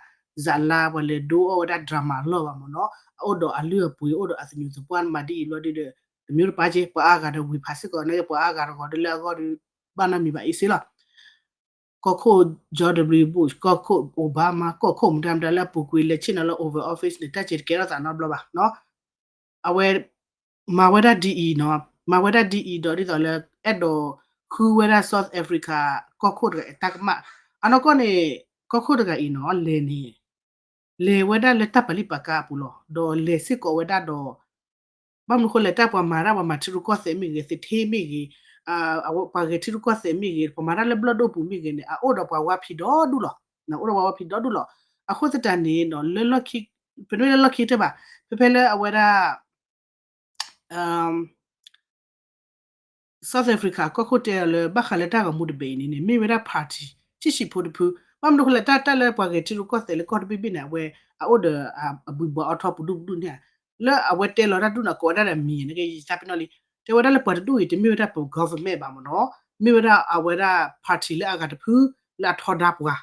ဇာတ်လမ်း ပှၤလဲၤဒိအီၣ်ဝဲဒၣ် drama အလီၢ်ဘၣ်မ့ၢ်နီၤ အအိၣ်ဒီးအလုၢ်အပှ့ၤ အိၣ်ဒီးအသညူးသပှၢ်မၤဒ်အံၤဘျီဒ်ဒီး တမျိုးတပၤက့ ပှၤအါဂၤဒီးဝံၤဖးစ့ၢ်ကီး နာ်က့ပှၤအါဂၤတဂီၤဒီးလၢအဂီၢ်ဒီး ဘၣ်နီတမံၤဘၣ်အံၤစ့လီၤ ကီၢ်ခိၣ် George W Bush ကီၢ်ခိၣ် Obama ကီၢ်ခိၣ်မတၤမတၤလၢအပူၤကွံာ်လဲၤဆ့ၣ်နီၤလၢ Oval Office န့ၣ် တၢ်စ့တကဲထီၣ်သးနီတဘျီဘၣ်နီၤ အဝဲ မၤဝဲဒၣ်ဒ်အံၤနီၤ မၤဝဲဒၣ်ဒ်အံၤဒီးဒ်သိးလၢ အဲၣ်ဒိးဃုဝဲဒၣ် South Africa ကီၢ်ခိၣ်တဂၤအတၢ်ကမၣ် အနီၢ်ကီၢ်န့ၣ် ကီၢ်ခိၣ်တဂၤအံၤနီၤ လဲၤန့ၣ် လဲၤဝဲဒၣ်လၢတၢ်ပလံၣ်ပာ်ကါအပူၤလီၤ ဒီးလဲၤစ့ၢ်ကီးဝဲဒၣ်ဒီး ဘၣ်မနုၤဃိလဲၣ် တၢ်ပှၤမၤတၢ်ပှၤမၤထံရူၢ်ကီၢ်သဲးမ့ၢ်ဂ့ၤ သထ့မ့ၢ်ဂ့ၤ ပှၤဂဲၤထံရူၢ်ကီၢ်သဲးမ့ၢ်ဂ့ၤ ပှၤမၤတၢ်လၢဘျီၣ်ဒိၣ်ပူၤမ့ၢ်ဂ့ၤန့ၣ် အအိၣ်ဒီးပှၤဝါဖံးဒီဒူၣ်လီၤ အိၣ်ဒီးပှၤဝါဖံးဒီဒူၣ်လီၤ အဃိသတးန့ၣ်နီၤ လၢလီၢ်ခံ ပမ့ၢ်လၢလီၢ်ခံတဘၣ် ဖဲဖဲလၢအဝဲဒၣ် South Africa ကီၢ်ခိၣ်တဲအီၤလၢ ဘၣ်ဃးလၢတၢ်ဂီၤမူတဘ့ၣ်အံၤန့ၣ်န့ၣ် မ့ၢ်ဝဲဒၣ် party ဆံးဆံးဖိတဖု ဘၣ်မနုၤဃိလဲၣ် တၢ်တၢ်လၢပှၤဂဲၤထံရူၢ်ကီၢ်သဲးလၢကီၢ်တဘ့ၣ်ဘ့ၣ်န့ၣ် အဝဲ အအိၣ်ဒီး အဘှံးဘှီးအီထီပဒူၣ်ပဒူၣ်န့ၣ် လၢအဝဲတဲလီၤတၢ်ဒူၣ်န့ၣ် ကိးဝဲဒၣ်ဒီးမံၤန့ၣ် ကယတၢ်ပနီၣ်လံ တဲဝဲဒၣ်လၢပှၤတဒူၣ်အံၤ တမ့ၢ်ဝဲဒၣ်ပ government ဘၣ်မ့ၢ်နီၤ မ့ၢ်ဝဲဒၣ်အဝဲဒၣ် party လၢအဂၤတဖု လၢအထီဒါပှၤ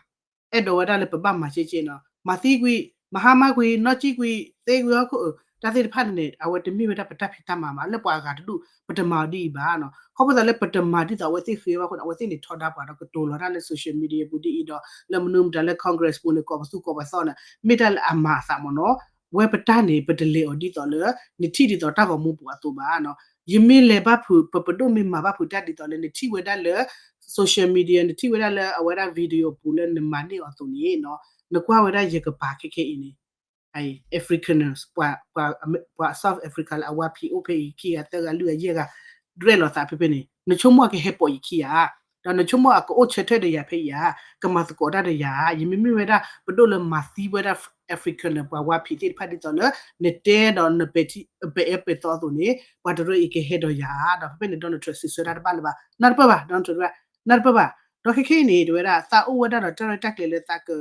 အဲၣ်ဒိးဝဲဒၣ်လၢပဘၣ်မၤကဲကဲနီၤ မၤသံကွံာ် မၤဟါမၢ်ကွံာ် နီၢ်ကံၣ်ကွံာ် သ့ကွံာ်ဟီၣ်ခိၣ် တၢ်သ့ၣ်တဖၣ်န့ၣ်န့ၣ် အဝဲတမ့ၢ်ဝဲဒၣ်ပတၢ်ဖံးတၢ်မၤဘၣ် လၢပှၤအဂၤတဒူၣ် ပတမၤအီၤဒ်အံၤဘၣ်နီၤ ခီဖျိသးလၢပတမၤဒ်သိးအဝဲသ့ၣ်ဃ့ဘၣ်အဃိန့ၣ် အဝဲသ့ၣ်န့ၣ်ထီဒါပှၤဒီးကတိၤလီၤတၢ်လၢ social media ပူၤဒ်အံၤဒီး လၢမနုၤမတၤလၢ Congress ပူၤန့ၣ် ကိးပသူကိးပသီန့ၣ် မ့ၢ်တၢ်လၢအမၤအသးမ့ၢ်နီၤ ဝဲပတၢ်န့ၣ် ပတလဲၤအီၤဒ်သိးလၢ နထံၣ်ဒ်သိးတၢ်ဂီၤမူပူၤအသိးဘၣ်နီၤ ယမ့ၢ်လဲၤဘၣ်ဖုး ပပဒိၣ်မ့ၢ်မၤဘၣ်ဖုးတၢ်ဒ်သိးလၢ နထံၣ်ဝဲဒၣ်လၢ social media နထံၣ်ဝဲဒၣ်လၢအဝဲဒၣ် video ပူၤလၢနမၤန့ၢ်အီၤအသိးန့ၣ်နီၤ, နကွၢ်ဝဲဒၣ်ယကပၤခဲခဲအံၤန့ၣ် Africans ပှၤ ပှၤ South Africa လၢအဝါဖံးအိၣ်ဖဲအံၤ ခံဂၤသၢဂၤလွံၢ်ဂၤယဲၢ်ဂၤ ရဲၣ်လီၤသးဖဲဖဲန့ၣ် နဆိကမိၣ်အကဟဲပိာ်ယခံဧါ, ဒီးနဆိကမိၣ်အကအိၣ်ဆၢထၢၣ်ဒီးယၤဖဲအံၤဧါ, ကမၤသကိးတၢ်ဒီးယၤဧါ, ယမ့မ့ၢ်ဝဲဒၣ် ပဒိၣ်လၢမၤသံဝဲဒၣ် African ပှၤဝါဖံးသ့ၣ်တဖၣ်ဒ်သိးလၢ နတဲဒီးနပဲာ်ထံ ပအဲၣ်ပဲာ်သီအသိးန့ၣ် ပှၤတရၢအံၤကဟဲဒီးယၤဧါ, ဒီးဖဲဖဲန့ၣ် Donald Trump စံးဆၢတၢ်တဘၣ်လၢၤဘၣ်, နၢ်တပၢၢ်ဘၣ် Donald Trump နၢ်တပၢၢ်ဘၣ်, ဒီးခဲခဲအံၤန့ၣ် တဝဲဒၣ် သးအိၣ်ဝဲဒၣ်ဒီးတၢ်ရဲၣ်တၢ်ကျဲၤလၢသးက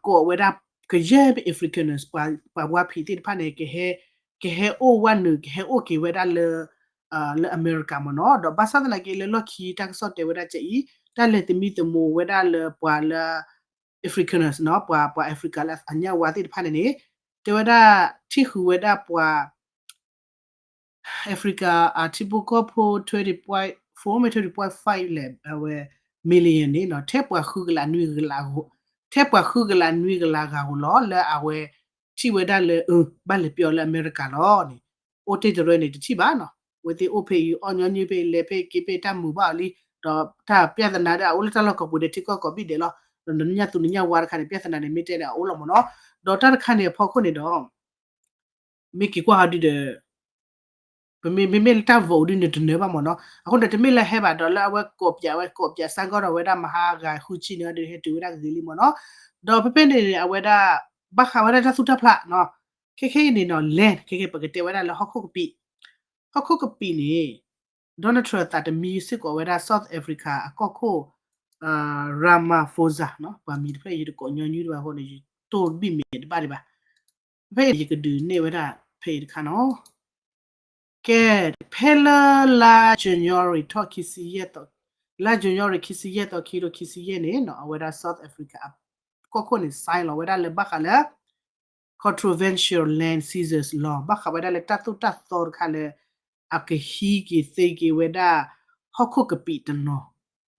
ကိးဝဲဒၣ် ကယဲၢ် Africans ပှၤဝါဖံးသ့ၣ်တဖၣ်န့ၣ် ကဟဲ ကဟဲအိၣ်ဝဲနုာ် ကဟဲအိၣ်က့ၤဝဲဒၣ်လၢ လၢအမဲရကၤမ့ၢ်နီၤ, ဒီးဘၣ်ဆၣ်သနာ်က့လၢလီၢ်ခံတၢ်ကစီၣ်တဲဝဲဒၣ်ကအံၤ တၢ်လဲၤသမံသမိးဝဲဒၣ်လၢပှၤလၢ Africans နီၤ, ပှၤ ပှၤ Africa လၢအညၣ်ဝါသ့ၣ်တဖၣ်န့ၣ်န့ၣ် တဲဝဲဒၣ်ထံၣ်ဃုာ်ဝဲဒၣ်ပှၤ Africa အထံဖိကီၢ်ဖိ twenty point four မ့ၢ် twenty point five လဲၣ် အဝဲ million န့ၣ်နီၤ, ထဲပှၤဃုကလးနွံကလး ထဲပှၤဃုကလးနွံကလးဂၤဧိၤလီၤ လၢအဝဲထံၣ်ဝဲဒၣ်လၢ အၢ ဘၣ်လဲၤပျီလၢအမဲရကၤလီၤန့ၣ်, အိၣ်တ့ၢ်တရၢန့ၣ်တထံၣ်ဘၣ်နီၤ, အဝဲသ့ၣ်အိၣ်ဖဲအံၤ အီၣ်ညီနုၢ်ဖဲအံၤ လဲၤဖဲအံၤက့ၤဖဲအံၤ တၢ်မုာ်ဘၣ်အီၤလံ, ဒီးတၢ်ပြဿနာဒီးအအိၣ်လၢတၢ်လီၢ်ကိးပူၤဒီးထံကီၢ်ကိးဘ့ၣ်ဒဲးလီၤ, ဒီးနညၣ်သူနညၣ်ဝါတခါန့ၣ် ပြဿနာန့ၣ်မ့ၢ်တဲန့ၣ်အအိၣ်လီၤမ့ၢ်နီၤ, ဒီးတၢ်တခါန့ၣ်အဖီခိၣ်န့ၣ်ဒီး မ့ၢ်က့ၤကွၢ်ဟီဒုဒီး ပမ့မ့ၢ်လၢတၢ် vote ဒုန့ၣ်တနၢၤဘၣ်မ့ၢ်နီၤ, အဃိန့ၣ် တမ့ၢ်လၢဟဲဘၣ်ဒီးလၢအဝဲကိးပၠးဝဲကိးပၠးစၢ်ကီးဒီးဝဲဒၣ်မဟါဂၤဃုဆံန့ၣ်ဒီးဟဲတုၤဝဲဒၣ်ဂ့ၤလံမ့ၢ်နီၤ, ဒီးဖဲဖဲန့ၣ်န့ၣ် အဝဲဒၣ် ဘ�« ဘၣ်ဃးဝဲဒၣ်တၢ်သူၣ်တၢ်ဖျးနီၤ, ခဲခဲအံၤန့ၣ်နီၤ land ခဲခဲပကတဲဝဲဒၣ်လၢဟီၣ်ခိၣ်ကပံာ်, ဟီၣ်ခိၣ်ကပံာ်န့ၣ် Donald Trump သးတမံစ့ၢ်ကီးဝဲဒၣ် South Africa အကီၢ်ခိၣ် Ramaphosa နီၤ, ပှၤမံၤတဖျၢၣ်ယတကိးညီနုၢ်တဘၣ်အဃိန့ၣ် ယတိၢ်ဘံၣ်မ့ၢ်တဘၣ်ဒံးဘၣ်, ဖဲအံၤယကဒုးနဲၣ်ဝဲဒၣ်ဖဲအံၤတခါနီၤ, ကဲ ဖဲလၢလါ January ထီၣ်ခံဆံယဲၢ်သီ, လါ January ခံဆံယဲၢ်သီ ခံကထိခံဆံယဲၢ်န့ၣ်နီၤ အဝဲဒၣ် South Africa အကီၢ်ခိၣ်န့ၣ် sign လီၤဝဲဒၣ်လၢဘၣ်ဃးလၢ controversial land seizures law ဘၣ်ဃးဝဲဒၣ်လၢတၢ်သိၣ်တၢ်သီတခါလၢ အကဟံးက့ၤသ့က့ၤဝဲဒၣ် ဟီၣ်ခိၣ်ကပံာ်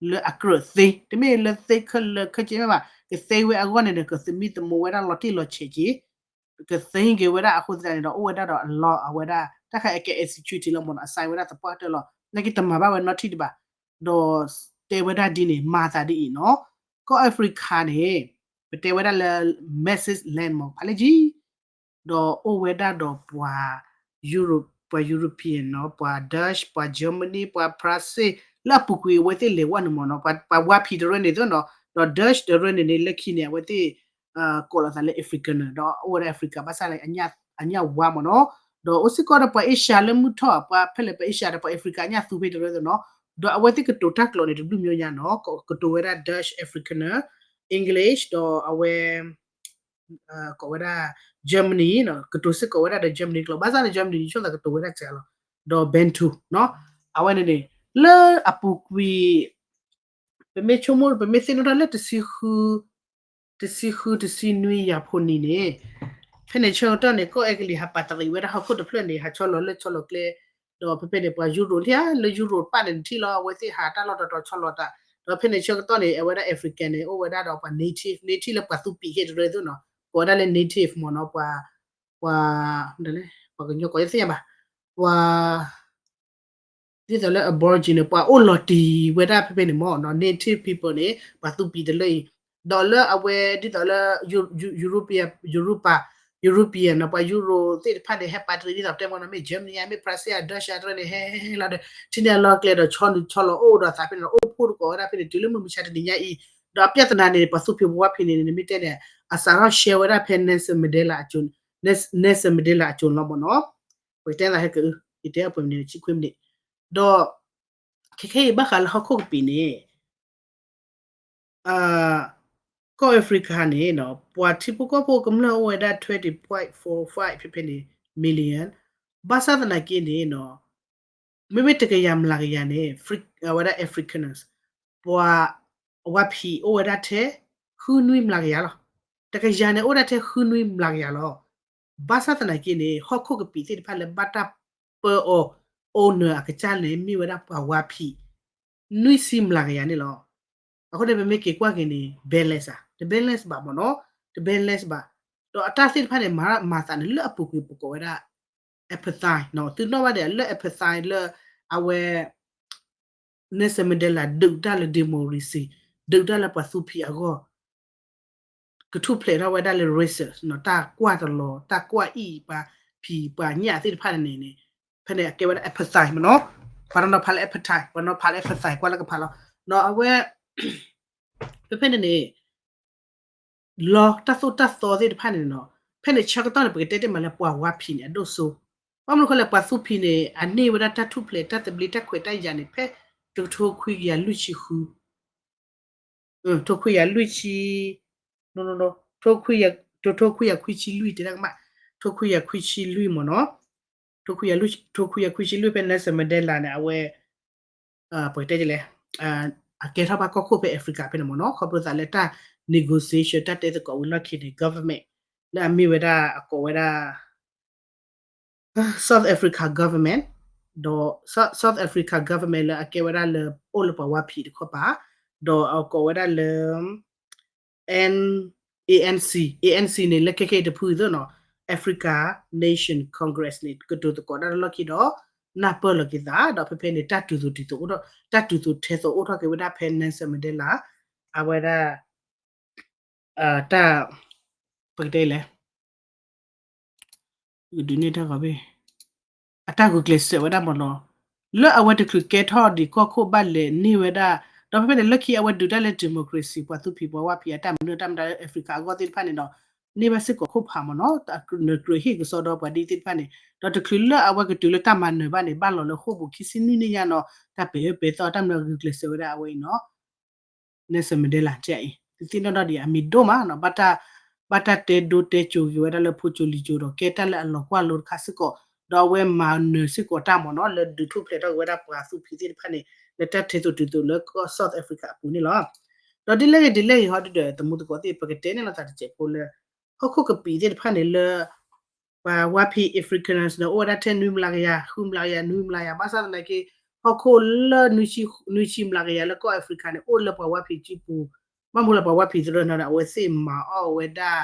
တနီၤ လၢအကြၢးသ့, တမ့ၢ်လၢသ့ခဲလၢာ်ခဲဆ့မ့ၢ်ဘၣ်, ကသ့ဝဲအဂီၢ်န့ၣ်ဒီး ကသမံသမိးဝဲဒၣ်လီၤတံၢ်လီၤဆဲးက့ၤ ကသ့က့ၤဝဲဒၣ်အဃိသတးန့ၣ်ဒီး အိၣ်ဝဲဒၣ်ဒီးအလီၢ်အဝဲဒၣ် တၢ်ခါအက executive လီၤမ့ၢ်နီၤ, အ sign ဝဲဒၣ်သပှၢ်တၢၢ်လီၤ, နာ်က့တမၤဘၣ်ဝဲနီတထံၣ်တဘၣ်, ဒီးတဲဝဲဒၣ်ဒ်န့ၣ် မၤသးဒ်အံၤနီၤ, ကီၢ် Africa န့ၣ် ပတဲဝဲဒၣ်လၢ massive land မ့ၢ်ဖးလဲၢ်ကံ ဒီးအိၣ်ဝဲဒၣ်ဒီးပှၤ Europe ပှၤ European နီၤ, ပှၤ Dutch ပှၤ Germany ပှၤ France လၢအပူၤကွံာ်အဝဲသ့ၣ်လဲၤဝဲန့ၣ်မ့ၢ်နီၤ, ပှၤ ပှၤဝါဖံးတရၢန့ၣ်သိးနီၤ, ဒီး Dutch တရၢန့ၣ်န့ၣ် လၢခံန့ၣ် အဝဲသ့ၣ် ကိးလီၤသးလၢ African ဒီးအိၣ်ဝဲဒၣ် Africa ဘၣ်ဆၣ်လၢ အညၣ်ဝါမ့ၢ်နီၤ, ဒီးအိၣ်စ့ၢ်ကီးဒီးပှၤ Asia လၢမုၢ်ထီၣ် ပှၤဖဲလဲၣ်ပှၤ Asia ဒီးပှၤ Africa အညၣ်သူဖဲတရၢသိးနီၤ, ဒီးအဝဲသ့ၣ်ကတိၤတၢ်ကျိာ်န့ၣ် တဘျုးမျိုးညါနီၤ, ကတိၤဝဲဒၣ် Dutch Afrikaner English ဒီးအဝဲ ကိးဝဲဒၣ် Germany နီၤ, ကတိၤစ့ၢ်ကီးဝဲဒၣ်ဒီး Germany ကျိာ်, ဘၣ်ဆၣ်န့ၣ် Germany ဆိသးကတိၤဝဲဒၣ်စှၤလီၤ, ဒီး Bantu နီၤ, အဝဲန့ၣ်န့ၣ် လၢအပူၤကွံာ် ပမ့ၢ်ဆိကမိၣ် ပမ့ၢ်သ့ၣ်နီၣ်ထီၣ်လၢ တဆံဃု တဆံနွံယၤဖိနံၤန့ၣ်, ဖဲန့ၣ်ဆၢကတီၢ်န့ၣ် ကီၢ်အဲကလံးဟးပာ်တရံးဝဲဒၣ်ဟီၣ်ခိၣ်တဖျၢၣ်န့ၣ် ဟးဆီလီၤလၢဆီလီၤကျဲ, ဒီးဖဲဖဲန့ၣ် ပှၤယူရိၤလံဧါ လၢယူရိၤတဖၣ်န့ၣ် နထံၣ်လီၤ အဝဲသ့ၣ်ဟးတၢ်လီၢ်တတီၤဆီလီၤတၢ်, ဒီးဖဲန့ၣ်ဆၢကတီၢ်န့ၣ် အဝဲဒၣ် African န့ၣ် အိၣ်ဝဲဒၣ်ဒီးပှၤ native, native လၢပှၤသူပံာ်ဟ့ၣ်တရၢသိးနီၤ, ကိးဝဲဒၣ်လၢ native မ့ၢ်နီၤ, ပှၤ ပှၤ ပှၤကညီကိးယသ့ၣ်ညါဘၣ်, ပှၤ ဒ်သိးလၢ Aboriginal ပှၤအိၣ်လီၤတံၢ်ဝဲဒၣ်ဖဲဖဲန့ၣ်မ့ၢ်နီၤ, native people န့ၣ် ပှၤသူပံာ်တရၢအံၤ, ဒီးလၢအဝဲဒ်သိးလၢ European, Europa, European နီၤ, ပှၤယူရိၤသ့ၣ်တဖၣ်န့ၣ် ဟဲပာ်တရံးဒ်သိးတဲမ့ၢ်နီၤ, မ့ၢ် Germany ဧါ မ့ၢ် France ဧါ Dutch ဧါ တရၢန့ၣ် ဟဲဟဲဟဲလီၤဒီး ထံၣ်န့ၢ်အလီၢ်ကျဲဒီး ဆီနုာ်ဆီလီၤအိၣ်ဒီးသးဖဲန့ၣ်ဒီး အိၣ်ဖှိၣ်တကိးဝဲဒၣ်ဖဲန့ၣ် တုၤလၢမုၢ်မဆါတနံၤညါအံၤ, ဒီးအပြဿနာန့ၣ် ပှၤသူဖံးပှၤဝါဖံးန့ၣ် နမ့ၢ်တဲန့ၣ် အစးထီၣ် share ဝဲဒၣ်ဖဲ Nelson Mandela အစိၤ, Nelson Mandela အစိၤလီၤမ့ၢ်နီၤ, ပကတဲသးဟဲက, ယတဲအပှဲၤမံၤန့ၣ် ဆံခွံမံၤန့ၣ်, ဒီး ခဲခဲအံၤဘၣ်ဃးလၢဟီၣ်ခိၣ်ကပံာ်န့ၣ် ကီၢ် Africa န့ၣ် ပှၤထံဖိကီၢ်ဖိကမျၢၢ်အိၣ်ဝဲဒၣ် twenty point four five ဖဲဖဲန့ၣ် million, ဘၣ်ဆၣ်သနာ်က့န့ၣ် မ့မ့ၢ်တကယၤမျးကယၤန့ၣ် အဝဲဒၣ် Africans ပှၤဝါဖံးအိၣ်ဝဲဒၣ်ထဲ ဃုနွံမျးကယၤလီၤ. တကယၤန့ၣ် အိၣ်ဒၣ်ထဲဃုနွံမျးကယၤလီၤ. ဘၣ်ဆၣ်သနာ်က့န့ၣ် ဟီၣ်ခိၣ်ကပံာ်သ့ၣ်တဖၣ်လၢဘၣ်တၢ်ပၢအီၤ owner အကစၢ်န့ၣ် မ့ၢ်ဝဲဒၣ်ပှၤဝါဖံး နွံဆံမျးကယၤန့ၣ်လီၤ. အဃိန့ၣ် ပမ့ၢ်က့ၤကွၢ်က့ၤန့ၣ် balance ဧါ, တ balance ဘၣ်မ့ၢ်နီၤ, တ balance ဘၣ်. ဒီးအတၢ်သ့ၣ်တဖၣ်န့ၣ် မၤမၤသးန့ၣ်လၢအပူၤကွံာ်ပကိးဝဲဒၣ် apartheid နီၤ, သုနီၣ်ဘၣ်ဒံးလၢ apartheid လၢ အဝဲ Nelson Mandela ဒုးတၢ်လၢ democracy ဒုးတၢ်လၢပှၤသူဖံးအဂီၢ် ကထူၣ်ဖျဲးထီၣ်ဝဲဒၣ်လၢ racist နီၤ, တၢ်ကွၢ်တလီၤ တၢ်ကွၢ်အံၣ်ပှၤဖံးပှၤညၣ်သ့ၣ်တဖၣ်န့ၣ်န့ၣ်, ဖဲန့ၣ်အကဲဝဲဒၣ် apartheid မ့ၢ်နီၤ, ပှၤနီၤဖးလၢ apartheid ပှၤနီၤဖးလၢ apartheid ကွၢ်လၢကဖးလီၤ, နီၤ အဝဲ ဖဲဖဲန့ၣ်န့ၣ် လီၤတၢ်သိၣ်တၢ်သီသ့ၣ်တဖၣ်န့ၣ်နီၤ, ဖဲန့ၣ်ဆၢကတီၢ်န့ၣ် ပကတဲတ့ၢ်မးလၢပှၤဝါဖံးန့ၣ် အဒိၣ်စိ, ဘၣ်မနုၤဃိလဲၣ် ပှၤသူဖံးန့ၣ် အန့ၢ်ဝဲဒၣ်တၢ်ထူၣ်ဖျဲးတၢ်သဘျ့တၢ်ခွဲးတၢ်ယာ်န့ၣ် ဖဲတကထိခွံကယၤလွံၢ်ဆံဃု ထိခွံကယၤလွံၢ်ဆံ, ထိခွံကယၤခွံဆံလွံၢ်တဲဒၣ်ကမၣ်, ထိခွံကယၤခွံဆံလွံၢ်မ့ၢ်နီၤ, ထိခွံကယၤခွံဆံလွံၢ်ဖဲ Nelson Mandela န့ၣ် အဝဲ ပကတဲလဲၣ်, အကဲထီၣ်ဘၣ်ကီၢ်ခိၣ်ဖဲ Africa ဖဲန့ၣ်မ့ၢ်နီၤ, ခီဖျိသးလၢတၢ် negotiation တၢ်တဲသကိးဝံၤလီၢ်ခံန့ၣ် government လၢအမ့ၢ်ဝဲဒၣ်အကိးဝဲဒၣ် South Africa government, ဒီး South Africa government လၢအကဲဝဲဒၣ်လၢအိၣ်လၢပှၤဝါဖံးတခီပၤ, ဒီးအကိးဝဲဒၣ်လၢ N ANC, ANC န့ၣ် လၢခဲခဲအံၤတဖုသ့ၣ်နီၤ, Africa Nation Congress န့ၣ် ကတိၤသကိးတၢ်လၢလီၢ်ခံဒီး နၢ်ပၢၢ်လီၤက့ၤသး ဒီးဖဲဖဲန့ၣ် တၢ်တုၤသိးတုၤသိးအိၣ်ထီၣ် တၢ်တုၤသိးထဲသိးအိၣ်ထီၣ်က့ၤဝဲဒၣ်ဖဲ Nelson Mandela အဝဲဒၣ် တၢ် ပကတဲလဲၣ် ဒုးန့ၢ်တၢ်ဂီၤဘ့ၣ် အတၢ်ဂုာ်ကျဲးစၢးဝဲဒၣ်မ့ၢ်နီၤ, လၢအဝဲတချုးကဲထီၣ်ဒံးကီၢ်ခိၣ်ဘၣ်လဲၣ်န့ၢ်ဝဲဒၣ်, ဒီးဖဲဖဲန့ၣ်လၢခံအဝဲဒုးတၢ်လၢ democracy ပှၤသူဖံးပှၤဝါဖံးအတၢ်မနုၤတၢ်မတၤလၢ Africa အဂီၢ်သ့ၣ်တဖၣ်န့ၣ်ဒီး န့ၢ်ဘၣ်စ့ၢ်ကီးခိၣ်ဖးမ့ၢ်နီၤ, နကြၢးဟ့ၣ်ကစီဒီပှၤဒ်သ့ၣ်တဖၣ်န့ၣ်, ဒီးတချုးလၢအဝဲကတုၤလၢတၢ်မၤနၢၤဘၣ်န့ၣ် ဘၣ်လီၤလၢဃိာ်ပူၤခံဆံနွံနံၣ်ညါနီၤ, တၢ်ပဲာ်အၢပဲာ်သီတၢ်မနုၤဂုာ်ကျဲးစၢးဝဲဒၣ်အဝဲအံၤနီၤ Nelson Mandela အံၤ သုသ့ၣ်နီၣ်ထီၣ်ဒံးအမံၤဒိၣ်မးနီၤ, ဘၣ်တၢ် ဘၣ်တၢ်တဲဒိတဲကိၤက့ၤဝဲဒၣ်လၢဖိကၠိလံၤကၠိဒီး ကဲတၢ်လၢအလီၤကွၢ်လိတခါစ့ၢ်ကီး, ဒီးအဝဲမၤနၢၤစ့ၢ်ကီးတၢ်မ့ၢ်နီၤ လၢဒုးထူၣ်ဖျဲးထီၣ်က့ၤဝဲဒၣ်ပှၤသူဖံးသ့ၣ်တဖၣ်န့ၣ် လၢတၢ်ထဲသိးတုၤသိးလၢကီၢ် South Africa အပူၤန့ၣ်လီၤ. ဒီးဒ်လဲၣ်ဂ့ၤဒ်လဲၣ်ဂ့ၤဟီဒုဒီး သမူသကိးသ့ၣ် ပကတဲန့ၣ်လီၤသးတစဲးဖိလၢ ဟီၣ်ခိၣ်ကပံာ်သ့ၣ်တဖၣ်န့ၣ်လၢ ပှၤဝါဖံး Afrikaners န့ၣ် အိၣ်ဝဲဒၣ်ထဲနွံမျးကယၤ ဃုမျးကယၤ နွံမျးကယၤ ဘၣ်ဆၣ်သနာ်က့ ဟီၣ်ခိၣ်လၢ နွံဆံမျးကယၤလၢကီၢ် Africa န့ၣ် အိၣ်လၢပှၤဝါဖံးစုပူၤ, ဘၣ်မနုၤလၢပှၤဝါဖံးသရၢန့ၣ် အဝဲသ့ၣ်မၤအီၣ်ဝဲဒၣ်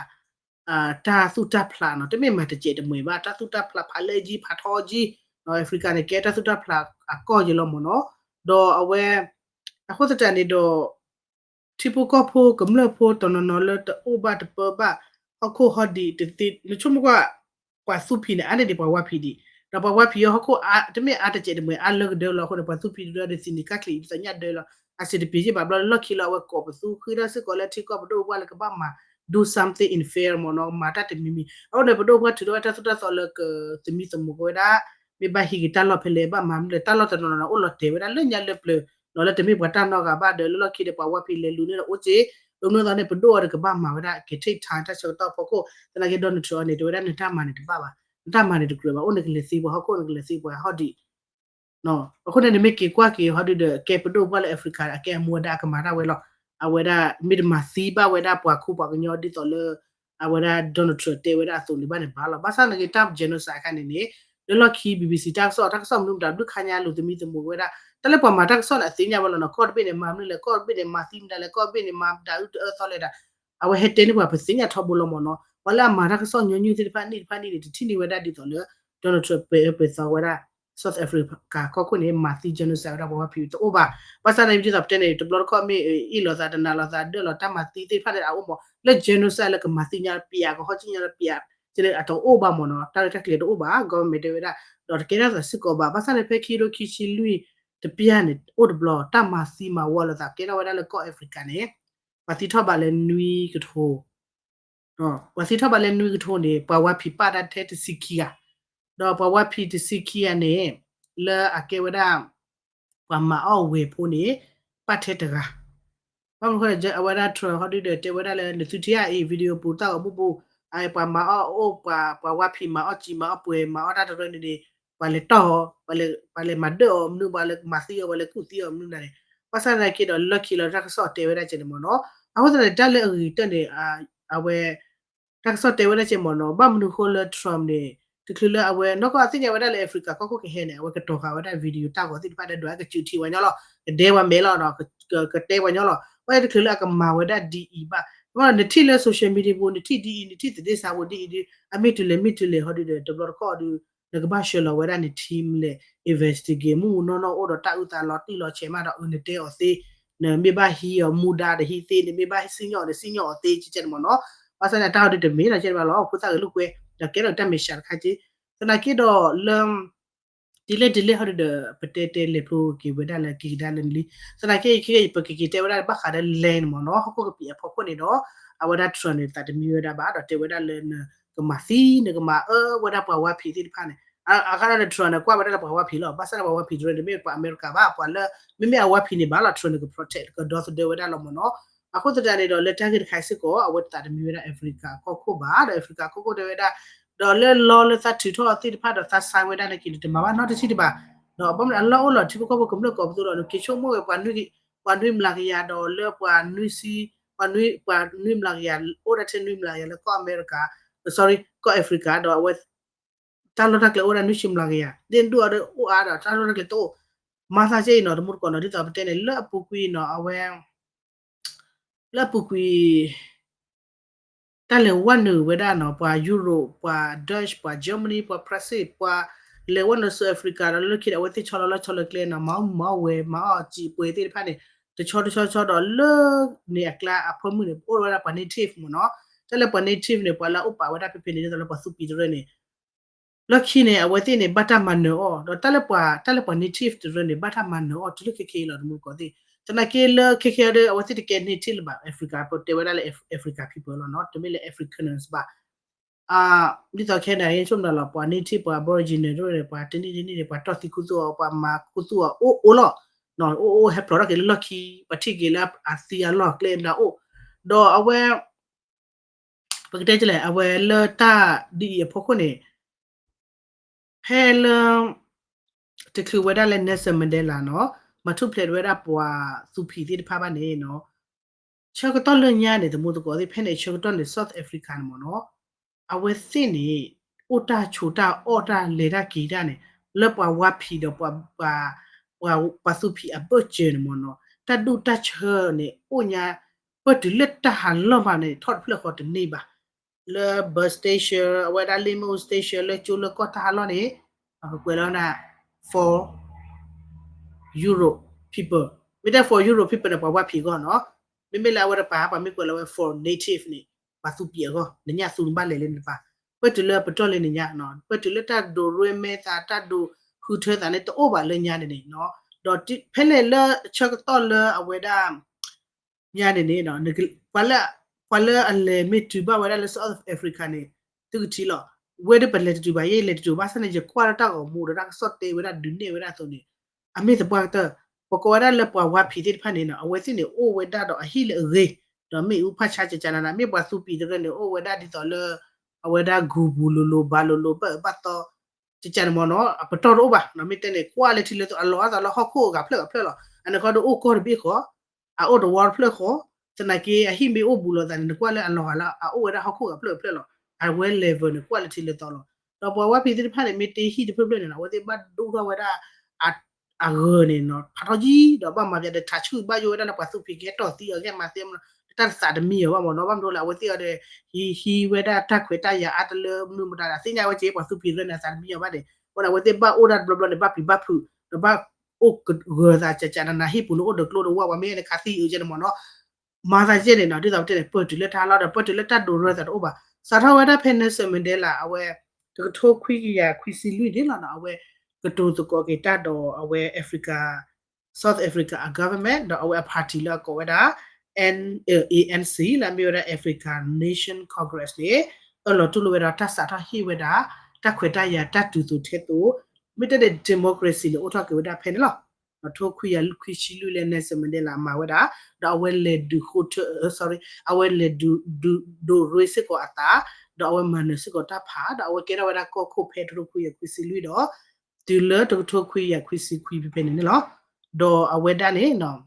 တၢ်သူၣ်တၢ်ဖျးနီၤ, တမ့ၢ်မၤတစဲးတမှဲၤဘၣ်, တၢ်သူၣ်တၢ်ဖျးဖးလၢကံဖးထီကံ, Africa န့ၣ် ကဲတၢ်သူၣ်တၢ်ဖျးအကီၢ်က့လီၤမ့ၢ်နီၤ, ဒီးအဝဲ အဃိသတးန့ၣ်ဒီး ထံဖိကီၢ်ဖိကမျၢၢ်ဖိတနီၤနီၤလၢတအိၣ်ဘၣ်တပၢဘၣ် ဟီၣ်ခိၣ်ဟီဒံးတသ့, နဆိကမိၣ်ကွၢ် ပှၤသူဖံးန့ၣ် အါန့ၢ်ဒံးပှၤဝါဖံးဒံး, ဒီးပှၤဝါဖံးအီၤဟီၣ်ခိၣ် တမ့ၢ်အါတစဲးတမှဲၤအါလၢကဒၢလီၤအဃိန့ၣ် ပှၤသူဖံးဒုဒီးသ့ၣ်နံၤကၢ်ချံးသညၣ်ဒၢလီၤ, အစံးတပ့ၤယ့ၢ်ဘၣ်ဘျီလၢလီၢ်ခံလီၤ အဝဲကိးပသူဃ့ထီၣ်စ့ၢ်ကီးလၢထံကီၢ်ပဒိၣ်ပှၢ်လၢကဘၣ်မၤ do something in fair မ့ၢ်နီၤ, မၤတၢ်တမံၤမံၤ, အဃိန့ၣ် ပဒိၣ်ပှၢ်ထုးထီၣ်ဝဲတၢ်သိၣ်တၢ်သီလၢကသမံသမိးက့ၤဝဲဒၣ် မ့ၢ်ဘၣ်ဟံးက့ၤတၢ်လီၢ်ဖဲလဲၣ် ဘၣ်မၤမနုၤလဲၣ် တၢ်လီၢ်တနီၤနီၤန့ၣ် အိၣ်လီၤတဲာ်ဝဲဒၣ်လၢညါလၢပျၢၤ နီၤ လၢတမ့ၢ်ပှၤတၢ်နီၣ်ဂၤဘၣ်ဒီး လၢလီၢ်ခံဒီးပှၤဝါဖံးလဲၤလူၤန့ၢ်ဒီးအိၣ်စ့, အမနုၤအသိးန့ၣ် ပဒိၣ်အီၤဒီးကဘၣ်မၤဝဲဒၣ် က take time တၢ်ဆၢကတီၢ်ဖီခိၣ်, သနာ်က့ Donald Trump အီၤန့ၣ် တဲဝဲဒၣ်နတၢ်မၤန့ၣ်တဘၣ်ဘၣ်, နတၢ်မၤန့ၣ်တကြၢးဘၣ်, အိၣ်နကလဲၤသံပှၤဟီၣ်ခိၣ် နကလဲၤသံပှၤဟီၣ်ဒံး အဃိန့ၣ် နမ့ၢ်က့ၤကွၢ်က့ၤဟီဒုဒီး ကဲပဒိၣ်ပှၢ်လၢ Africa အကဲအမူဝဲဒၣ်အကမၤတၢ်ဝဲလီၤ, အဝဲဒၣ်မ့ၢ်တမၤသံဘၣ်ဝဲဒၣ်ပှၤခူပှၤကညီဒ်သိးလၢ အဝဲဒၣ် Donald Trump တဲဝဲဒၣ်အသိးန့ၣ်ဘၣ်န့ၣ်ဘၣ်လီၤ, ဘၣ်ဆၣ်သနာ်က့ တၢ် genocide အခါန့ၣ်န့ၣ် လၢလီၢ်ခံ BBC တၢ်ကစီၣ် တၢ်ကစီၣ်မနုၤမတၤ ဘျုးခါညါလူၤသမံသမိးက့ၤဝဲဒၣ် တၢ်လၢပှၤမၤတၢ်ကစီၣ်န့ၣ် အသ့ၣ်ညါဝဲလီၤနီၤ, ကီၢ်တဘ့ၣ်န့ၣ် မၤမနုၤလဲၣ်, ကီၢ်တဘ့ၣ်န့ၣ် မၤသံမတၤလဲၣ်, ကီၢ်တဘ့ၣ်န့ၣ် မၤဒၣ်အုတအၢသီလဲၣ်ဒၣ်, အဝဲဟဲတဲန့ၢ်ပှၤ ပသ့ၣ်ညါထီဘိလီၤမ့ၢ်နီၤ, ပှၤလၢအမၤတၢ်ကစီၣ်ညီနုၢ်သ့ၣ်တဖၣ် နံၣ်တဖၣ်နံၣ်န့ၣ် တထံၣ်န့ၢ်ဝဲဒၣ်ဒ်သိးလၢ Donald Trump ပဲာ်အၢပဲာ်သီဝဲဒၣ် South Africa ကီၢ်ခိၣ်န့ၣ် မၤသံ genocide ဝဲဒၣ်ပှၤဝါဖံးတအိၣ်ဘၣ်, ဘၣ်ဆၣ်န့ၣ် ဒ်သိးပတဲန့ၣ် တဘျီတခီၣ်မ့ၢ်အ့ၣ်လိာ်သး တနာ်လိာ်သး ဒၢၣ်လိာ်တၢ်မၤသံသ့ၣ်တဖၣ်န့ၣ် အအိၣ်မး လၢ genocide လၢကမၤသံညါပျး ကဟီၣ်ကံၣ်ညါလၢပျး ကဲလၢအတအိၣ်ဘၣ်မ့ၢ်နီၤ, တၢ်ရဲၣ်တၢ်ကျဲၤတအိၣ်ဘၣ်, government တဲဝဲဒၣ်, ဒီးတကဲထီၣ်သးစ့ၢ်ကီးဘၣ်, ဘၣ်ဆၣ်န့ၣ် ဖဲခံကထိခံဆံလွံၢ်တပျၢ်န့ၣ် အိၣ်တဘျီ တၢ်မၤသံမၤဝီလိာ်သးကဲထီၣ်ဝဲဒၣ်လၢကီၢ် Africa န့ၣ် ပှၤသံထီၣ်ဘၣ်လၢနွံကထိ ပှၤသံထီၣ်ဘၣ်လၢနွံကထိန့ၣ် ပှၤဝါဖံးပာ်တၢ်ထဲတဆံခံဂၤ, ဒီးပှၤဝါဖံးတဆံခံဂၤန့ၣ် လၢအကဲဝဲဒၣ် ပှၤမၤအီၣ်ဝဲၤဖိန့ၣ် ပာ်ထဲတဂၤ, ဘၣ်မနုၤဃိ အဝဲဒၣ် Trump ဟီဒုဒီး တဲဝဲဒၣ်လၢ နသုထံၣ်အအံၤ video ပူၤတၢ်ဂီၤမူပူၤ, ပှၤမၤအီၣ်အိၣ် ပှၤ ပှၤဝါဖံးမၤအီၣ်စံာ်မၤအီၣ်ပှဲၤ မၤအီၣ်တၢ်တရၢန့ၣ်န့ၣ် ပှၤလဲၤတီၢ်အီၤ, ပှၤလဲၤမၤဒၢၣ်အီၤမနုၤ ပှၤလဲၤမၤသံအီၤ ပှၤလဲၤကူၣ်သံအီၤမနုၤန့ၣ်, ဘၣ်ဆၣ်သနာ်က့ဒီး လၢခံလီၤတၢ်ကစီၣ်တဲဝဲဒၣ်ကဲန့ၣ်မ့ၢ်နီၤ, အဃိသတးန့ၣ် တၢ်လၢအဂ့ၤကတၢၢ်န့ၣ် အဝဲ တၢ်ကစီၣ်တဲဝဲဒၣ်ကဲမ့ၢ်နီၤ, ဘၣ်မနုၤဃိလၢ Trump န့ၣ် တချုးလၢအဝဲ နီၢ်ကီၢ်အသ့ၣ်ညါဝဲဒၣ်လၢ Africa ကီၢ်ခိၣ်ကဟဲန့ၣ် အဝဲကတီၤဃာ်ဝဲဒၣ် video တၢ်ဂီၤသ့ၣ်တဖၣ်ဒီး ဒွးကစူးထံဝဲညီလီၤ, ကဒဲဝဲမဲာ်လီၤနီၤ, ကတဲဝဲညီလီၤ, ဘၣ်တချုးလၢအကမၤဝဲဒၣ်ဒ်အံၤဘၣ်, နထံၣ်လၢ social media ပူၤ နထံၣ်ဒ်အံၤ နထံၣ်သဒ့စးပူၤဒ်အံၤဒီး အမ့ၢ်တုၤလဲၣ်မ့ၢ်တုၤလဲၣ်ဟီဒုဒီး တဘျီတခီၣ်ဒီး နကဘၣ်ဆှၢလီၤဝဲဒၣ်န team လဲၤ investigate မုၢ်မုၢ်နီၢ်နီၢ်အိၣ်ဒီးတၢ်အုၣ်သးလီၤတံၢ်လီၤဆဲးမးဒီး အၢ နတဲအီၤသ့, နမ့ၢ်ဘၣ်ဟံးအီၤမူဒါဒီးဟံးသ့, နမ့ၢ်ဘၣ်စံၣ်ညီၣ်အီၤဒီးစံၣ်ညီၣ်အီၤသ့ ကကဲန့ၣ်မ့ၢ်နီၤ. ဘၣ်ဆၣ်န့ၣ် တၢ်ဟီဒုတမ့ၢ်ဒီးကဲန့ၣ်ဘၣ်လီၤ ဖိသၣ်ဂ့ၤလိာ်ကွဲ, ဒီးကဲထီၣ်တၢ်မဲာ်ဆှးတခါက့, သနာ်က့ဒီးလၢ ဒ်လဲၣ်ဒ်လဲၣ်ဟီဒုဒီး ပတဲတဲလဲၤဖျိက့ၤဝဲဒၣ်လၢက့ၤကဒါလၢနလံ, သနာ်က့ ခဲအံၤ ပကက့ၤတဲဝဲဒၣ်ဘၣ်ဃးဒီး land မ့ၢ်နီၤ, ဟီၣ်ခိၣ်ကပံာ်အဖီခိၣ်န့ၣ်ဒီး အဝဲဒၣ် Trump န့ၣ် သးတမံဝဲဒၣ်ဘၣ် ဒီးတဲဝဲဒၣ်လၢနကမၤသံ နကမၤအၢဝဲဒၣ်ပှၤဝါဖံးသ့ၣ်တဖၣ်န့ၣ်, အဃိဒီး Trump န့ၣ် ကွၢ်ဝဲဒၣ်လၢပှၤဝါဖံးလီၤ, ဘၣ်ဆၣ်ဒီးပှၤဝါဖံးတရၢန့ၣ် မ့ၢ်ပှၤအမဲရကၤဘၣ်, ပှၤလၢ မ့မ့ၢ်အဝါဖံးန့ၣ်ဘၣ်လီၤ Trump န့ၣ် က protect ကဒီသဒၢဝဲဒၣ်လီၤမ့ၢ်နီၤ. အဃိသတးန့ၣ်ဒီး လၢတၢ်ဂ့ၢ်တခါစ့ၢ်ကီး အဝဲသးတမံဝဲဒၣ် Africa ကီၢ်ခိၣ်ဘၣ်, ဒီး Africa ကီၢ်ခိၣ်တဲဝဲဒၣ် ဒီးလၢလီလၢသးထုးထီၣ်သ့ၣ်တဖၣ်ဒီးသးဆါဝဲဒၣ်န့ၣ်က့ၤန့ၣ် တမၤဘၣ်နီတထံၣ်တဘၣ်, ဒီးဘၣ်မနုၤအလီၢ်အိၣ်လီၤ ထံဖိကီၢ်ဖိကမျၢၢ်ကိးပသူဒီး နက့ၤဆိကမိၣ်ဝဲ ပှၤနွံမျးကယၤဒီးလၢပှၤနွံဆံ, ပှၤနွံမျးကယၤ အိၣ်ဒၣ်ထဲနွံမျးကယၤလၢကီၢ်အမဲရကၤ, sorry ကီၢ် Africa ဒီးအဝဲ တၢ်လီၢ်တၢ်ကျဲအိၣ်ဝဲဒၣ်နွံဆံမျးကယၤ, ဒ်နဒူၣ်အီၤဒီးအိၣ်အါဒီးတၢ်လီၢ်တၢ်ကျဲတအိၣ်, မၤသးကဲအံၤနီၤ တမူတကိးနီၤ ဒ်သိးပတဲန့ၣ် လၢအပူၤကွံာ်နီၤ အဝဲ လၢအပူၤကွံာ် တၢ်လဲၤဝဲနုာ်ဝဲဒၣ်နီၤ ပှၤ Europe ပှၤ Dutch ပှၤ Germany ပှၤ France ပှၤလဲၤဝဲနုာ်ဆူ Africa ဒီးလၢခံန့ၣ် အဝဲသ့ၣ်ဆီလီၤလီၢ်ဆီလီၤကျဲနီၤ မၤအီၣ်မၤအီၣ်ဝဲ မၤအီၣ်စံာ်ပှဲၤသ့ၣ်တဖၣ်န့ၣ် တဆီတဆီဆီဒီးလၢန့ၣ်အကျါအဖၢမုၢ်န့ၣ် အိၣ်ဝဲဒၣ်ပှၤ native မ့ၢ်နီၤ, တၢ်လၢပှၤ native န့ၣ် ပှၤလၢအအိၣ်ပာ်ဝဲဒၣ်ဖဲဖဲန့ၣ် ဒ်သိးလၢပှၤသူပံၤတရၢန့ၣ် လၢခံန့ၣ် အဝဲသ့ၣ်န့ၣ် ဘၣ်တၢ်မၤနၢၤအီၤ ဒီးတၢ်လၢပှၤ တၢ်လၢပှၤ native တရၢန့ၣ် ဘၣ်တၢ်မၤနၢၤအီၤတုၤလၢခဲခဲအံၤလီၤ တမူတကိးသ့ၣ်, သနာ်က့လၢခဲခဲအံၤဒီး အဝဲသ့ၣ်တကဲ native လၢၤဘၣ် Africa ပတဲဝဲဒၣ်လၢ Africa people လီၤနီၤ တမ့ၢ်လၢ Afrikaners ဘၣ်, ဒ်သိးခဲန့ၣ် ယဆိကမိၣ်လီၤ ပှၤ native ပှၤ Aboriginal တရၢန့ၣ် ပှၤတနံၣ်တနံၣ်န့ၣ် ပှၤတီၢ်သံခူသူၣ်အီၤ ပှၤမၤခူသူၣ်အီၤအိၣ်အိၣ်လီၤ, အိၣ်အိၣ်ဟဲဖျိးထီၣ်က့ၤလၢလီၢ်ခံ ပှၤထံၣ်က့ၤလၢအသံအလီၢ်ကျဲမနုၤအိၣ်, ဒီးအဝဲ ပကတဲလဲၣ် အဝဲလၢတၢ်ဒ်အံၤအဖီခိၣ်န့ၣ် ဖဲလၢ တချုးဝဲဒၣ်လၢ Nelson Mandela နီၤ မၤထူၣ်ဖျဲးဝဲဒၣ်ပှၤသူဖံးသ့ၣ်တဖၣ်ဘၣ်န့ၣ်နီၤ ဆၢကတီၢ်လၢညါန့ၣ် တမူတကိးသ့ၣ် ဖဲန့ၣ်ဆၢကတီၢ်န့ၣ် South Africa န့ၣ်မ့ၢ်နီၤ အဝဲသ့ၣ်န့ၣ် အိၣ်တၢ်ဆိးတၢ်အီၣ်တၢ်လဲၤတၢ်က့ၤတၢ်န့ၣ် လၢပှၤဝါဖံးဒီး ပှၤ ပှၤသူဖံးအဘၢၣ်စၢၤန့ၣ်မ့ၢ်နီၤ တၢ်ဒူၣ်တၢ်ဆၢန့ၣ် အိၣ်ညါ ပၢၢ်တုၤလၢတၢ်ဟးလီၢ်မးန့ၣ် ထီၣ်တဖျၢၣ်ဃီတန့ၢ်ဘၣ် လၢ bus station အဝဲဒၣ် လ့ၣ်မ့ၣ်အူ station လၢကၠိလၢကီၢ်တၢ်ဟးလီၢ်န့ၣ် အကကွဲးလီၤနၤ for Europe people, မ့ၢ်တဲ for Europe people န့ၣ် ပှၤဝါဖံးအဂီၢ်နီၤ, မ့မ့ၢ်လၢအဝဲတပၤ ပှၤမ့ၢ်ကွဲးလီၤဝဲ for native န့ၣ် ပှၤသူပံးအဂီၢ် နညၣ်သူနဘၣ်လဲၤလၢနတပၤ, ပၢၢ်တုၤလၢပတီၢ်လၢနညါနီၤ ပၢၢ်တုၤလၢတၢ်ဒိးရ့မဲသး တၢ်ဒိးဃုထၢသးန့ၣ် တအိၣ်ဘၣ်လၢညါန့ၣ်န့ၣ်နီၤ, ဒီးဖဲလဲၣ်လၢဆၢကတီၢ်လၢအဝဲဒၣ် ညါန့ၣ်န့ၣ် ပှၤလၢ ပှၤလၢအလဲၤမ့ၢ်တုၤဘၣ်ဝဲဒၣ်လၢ South Africa န့ၣ် သုကထံၣ်လီၤ, ဝဲဒၣ်ပလဲၤတတုၤဘၣ် ယဲယလဲၤတတုၤဘၣ်ဆၣ်န့ၣ် ယကွၢ်လၢတၢ်ဂီၤမူဒီးတၢ်ကစီၣ်တဲဝဲဒၣ်ဒုးနဲၣ်ဝဲဒၣ်အသိးန့ၣ် အမ့ၢ်သပှၢ်ကတၢၢ် ပကိးဝဲဒၣ်လၢပှၤဝါဖံးသ့ၣ်တဖၣ်န့ၣ်နီၤ အဝဲသ့ၣ်န့ၣ် အိၣ်ဝဲဒၣ်ဒီးအဟံၣ်လၢအဂ့ၤ, ဒီးမ့ၣ်အူဖၣ်ဆါကကနန မ့ၢ်ပှၤသူပံးတရၢန့ၣ် အိၣ်ဝဲဒၣ်ဒ်သိးလၢ အဝဲဒၣ်ဂူၤပူၤလိၤလိၤ ဘၣ်လိၤလိၤ ဘၣ်အၢဘၣ်သီ ကကနမ့ၢ်နီၤ အပတီၢ်တအိၣ်ဘၣ်နီၤ မ့ၢ်တဲန့ၣ် ကွၢ်လၢထံလၢသီ အလီၤအသးလၢဟီၣ်ခိၣ်အဂၤဖျၢၣ်ဂၤဖျၢၣ်လီၤ. အန့ၣ်ခီဒီးအိၣ်ကီၢ်တဘ့ၣ်ဃီ အအိၣ်တဝီတဖျၢၣ်ဃီ, သနာ်က့အဟံၣ်မ့ၢ်အိၣ်ဘူးလိာ်သးန့ၣ် နကွၢ်လၢအလီၤဂာ်လၢအအိၣ်ဝဲဒၣ်ဟီၣ်ခိၣ်ဂၤဖျၢၣ်ဂၤဖျၢၣ်လီၤ. အဝဲ level န့ၣ် ကွၢ်လၢထံလၢသီလီၤ. ဒီးပှၤဝါဖံးသ့ၣ်တဖၣ်န့ၣ် မ့ၢ်တဟံၣ်တဖျၢၣ်ဖျၢၣ်န့ၣ်နီၤ အဝဲသ့ၣ်ဘၣ်ဒိၣ်ထီၣ်ဝဲဒၣ် အဂၢၤန့ၣ်နီၤ ဖးထီၣ်ယံၤ ဒီးဘၣ်မၤပျးဒီးထးဆူၣ်ဘၣ်ယိၣ်ဝဲဒၣ်လၢပှၤသူဖံးကဟဲတီၢ်သံအီၤ ကဟဲမၤသံအီၤ တၢ်တသးတမံအီၤဘၣ်မ့ၢ်နီၤ ဘၣ်မနုၤလၢ အဝဲသ့ၣ်အီၤဒီး ဟံးဟံးဝဲဒၣ်တၢ်ခွဲးတၢ်ယာ်အါတလၢမနုၤမတၤဒီး သ့ၣ်ညါဝဲက့ၤ ပှၤသူဖံးတရၢန့ၣ် အသးတမံအီၤဘၣ်န့ၣ် အဃိန့ၣ် အဝဲသ့ၣ်ဘၣ်အိၣ်ဒၣ်တဘျီဘျီန့ၣ် ဘၣ်ပျံၤဘၣ်ဖုး ဒီးဘၣ်အိၣ်ကဂၢၤသးကကနန ဟံၣ်ပူၤန့ၣ်အိၣ်ဒီးကျိဒီးဝၣ် ပှၤမ့ၢ်အဲၣ်ဒိးခးသံအုးကဲန့ၣ်မ့ၢ်နီၤ မၤသးကဲန့ၣ်နီၤ ဒ်သိးပတဲန့ၣ် ပၢၢ်တုၤလၢတၢ်လီၢ်ဒီး ပၢၢ်တုၤလၢတၢ်ဒိးရၢသးတအိၣ်ဘၣ်. စးထီၣ်ဝဲဒၣ်ဖဲ Nelson Mandela အဝဲ တကထိခွံကယၤခွံဆံလွံၢ်န့ၣ်လီၤနီၤ အဝဲကတိၤသကိးက့ၤတၢ်ဒီးအဝဲ Africa, South Africa အ government ဒီးအဝဲအ party လၢအကိးဝဲဒၣ် N, ANC လၢအမ့ၢ်ဝဲဒၣ် African Nation Congress န့ၣ် အၢၣ်လီၤတူၢ်လိာ်ဝဲဒီးတၢ်စးထီၣ်ဟ့ၣ်ဝဲဒၣ် တၢ်ခွဲးတၢ်ယာ်တၢ်တုၤသိးထဲသိး မ့ၢ်တဲန့ၣ် democracy န့ၣ် အိၣ်ထီၣ်က့ၤဝဲဒၣ်ဖဲန့ၣ်လီၤ. ဒီးတကထိခွံကယၤခွံဆံလွံၢ်လၢ Nelson Mandela မၤဝဲဒၣ် ဒီးအဝဲလဲၤဒုးဃိထၢ, sorry အဝဲလဲၤဒုး, ဒုး, ဒိးရ့စ့ၢ်ကီးအသး ဒီးအဝဲမၤနၢၤစ့ၢ်ကီးတၢ်ဖး ဒီးအဝဲကဲထီၣ်ဝဲဒၣ်ကီၢ်ခိၣ်ဖဲတကထိခွံကယၤခွံဆံလွံၢ်ဒီး တုၤလၢတကထိခွံကယၤခွံဆံခွံဖဲဖဲန့ၣ်န့ၣ်လီၤ. ဒီးအဝဲဒၣ်န့ၣ်